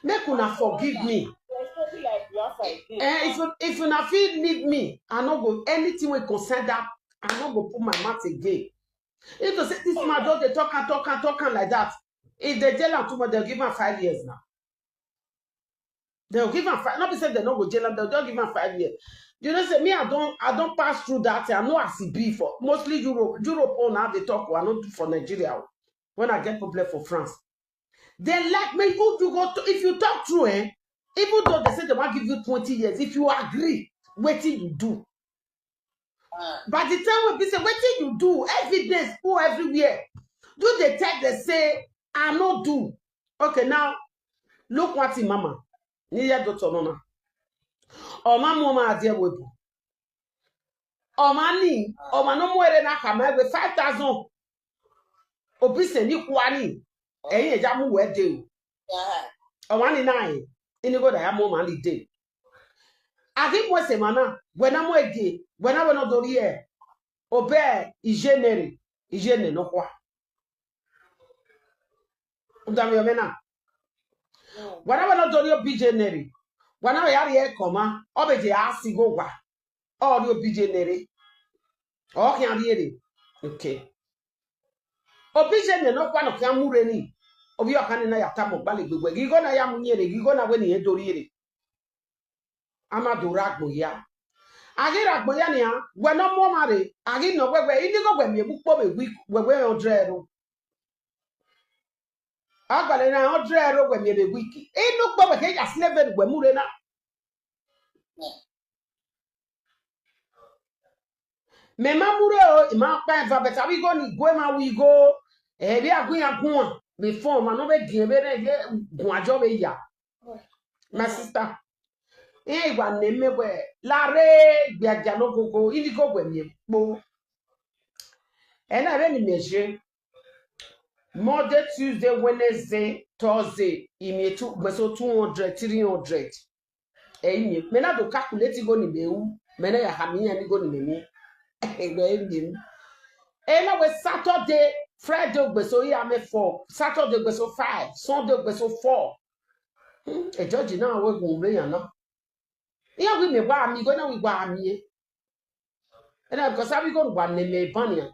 Make una forgive me. There's nothing like Biafra again. Eh, if you- if una fit leave me, I no go anything wey concern that. I no go put my mouth again. He to say this man don dey talk and talk and talk and like that. If they jail am too much, they'll give am five years now. They'll give am five. Not be say they no go jail am. They'll just give am five years. You know, say me, I don't, I don't pass through that. I know as it be for mostly Europe. Europe own how they talk. I don't do for Nigeria. When I get problem for France, they like me. Who you go to? If you talk true, eh? Even though they say they want give you twenty years, if you agree, wetin you do? Uh, By the time we be say wetin you do, evidence full everywhere. You dey tell them say I no do. Okay, now look what him mama. Ni ya doctor mama. Oma mu oma adie webu. Oma ni, oma no mu ere na kama we five thousand. Obi se ni kwani. Eyin eja mu we de o. Oma ni na e. Ini go da ya mu oma ni de. Agi mu ese mana. We na mu ege. We na we no dori e. Obe ijenere. Ijene no kwa. Udami omena. Wana wana dori obi jenere. Wana ya ri e koma. Obe je asi go wa. Ori obi jenere. O ki ari ere. Okay. Obi jenere no kwa no ki amure ni. Obi okani na ya tamo gbale gbegbe. Gigo na ya munyere. Gigo na we ni e dori ere. Ama do ragbo ya. Agi ragbo ya ni a. We no mu oma re. Agi no we we. Ini go we mi ebu po be week. We we odre ro. Agbale na odre ro we mi ebe wiki. Inu gbo we ke ya slave we mu re na. Me ma mu re o, i ma pa eva beta we go ni gwe ma we go. E bi agun ya gun. Before ma no be gin be re ye gun ajo be ya. My sister. E wa ne me we. La re gbe aja no gogo. Ini go we mi po. E na re ni me je. Monday, Tuesday, Wednesday, Thursday, imi two, meso two hundred, three hundred. Eh, imi, me na do calculate go ni me u, me na ya ha mi ya ni go ni me mi. Egbe imi. Eh, na we Saturday, Friday, ogbe so ya me four. Saturday, ogbe so five. Sunday, ogbe so four. Hmm, e judge na we gun me ya na. Iya we me wa mi, go na we wa mi, eh. And because I we go wa ne me banya.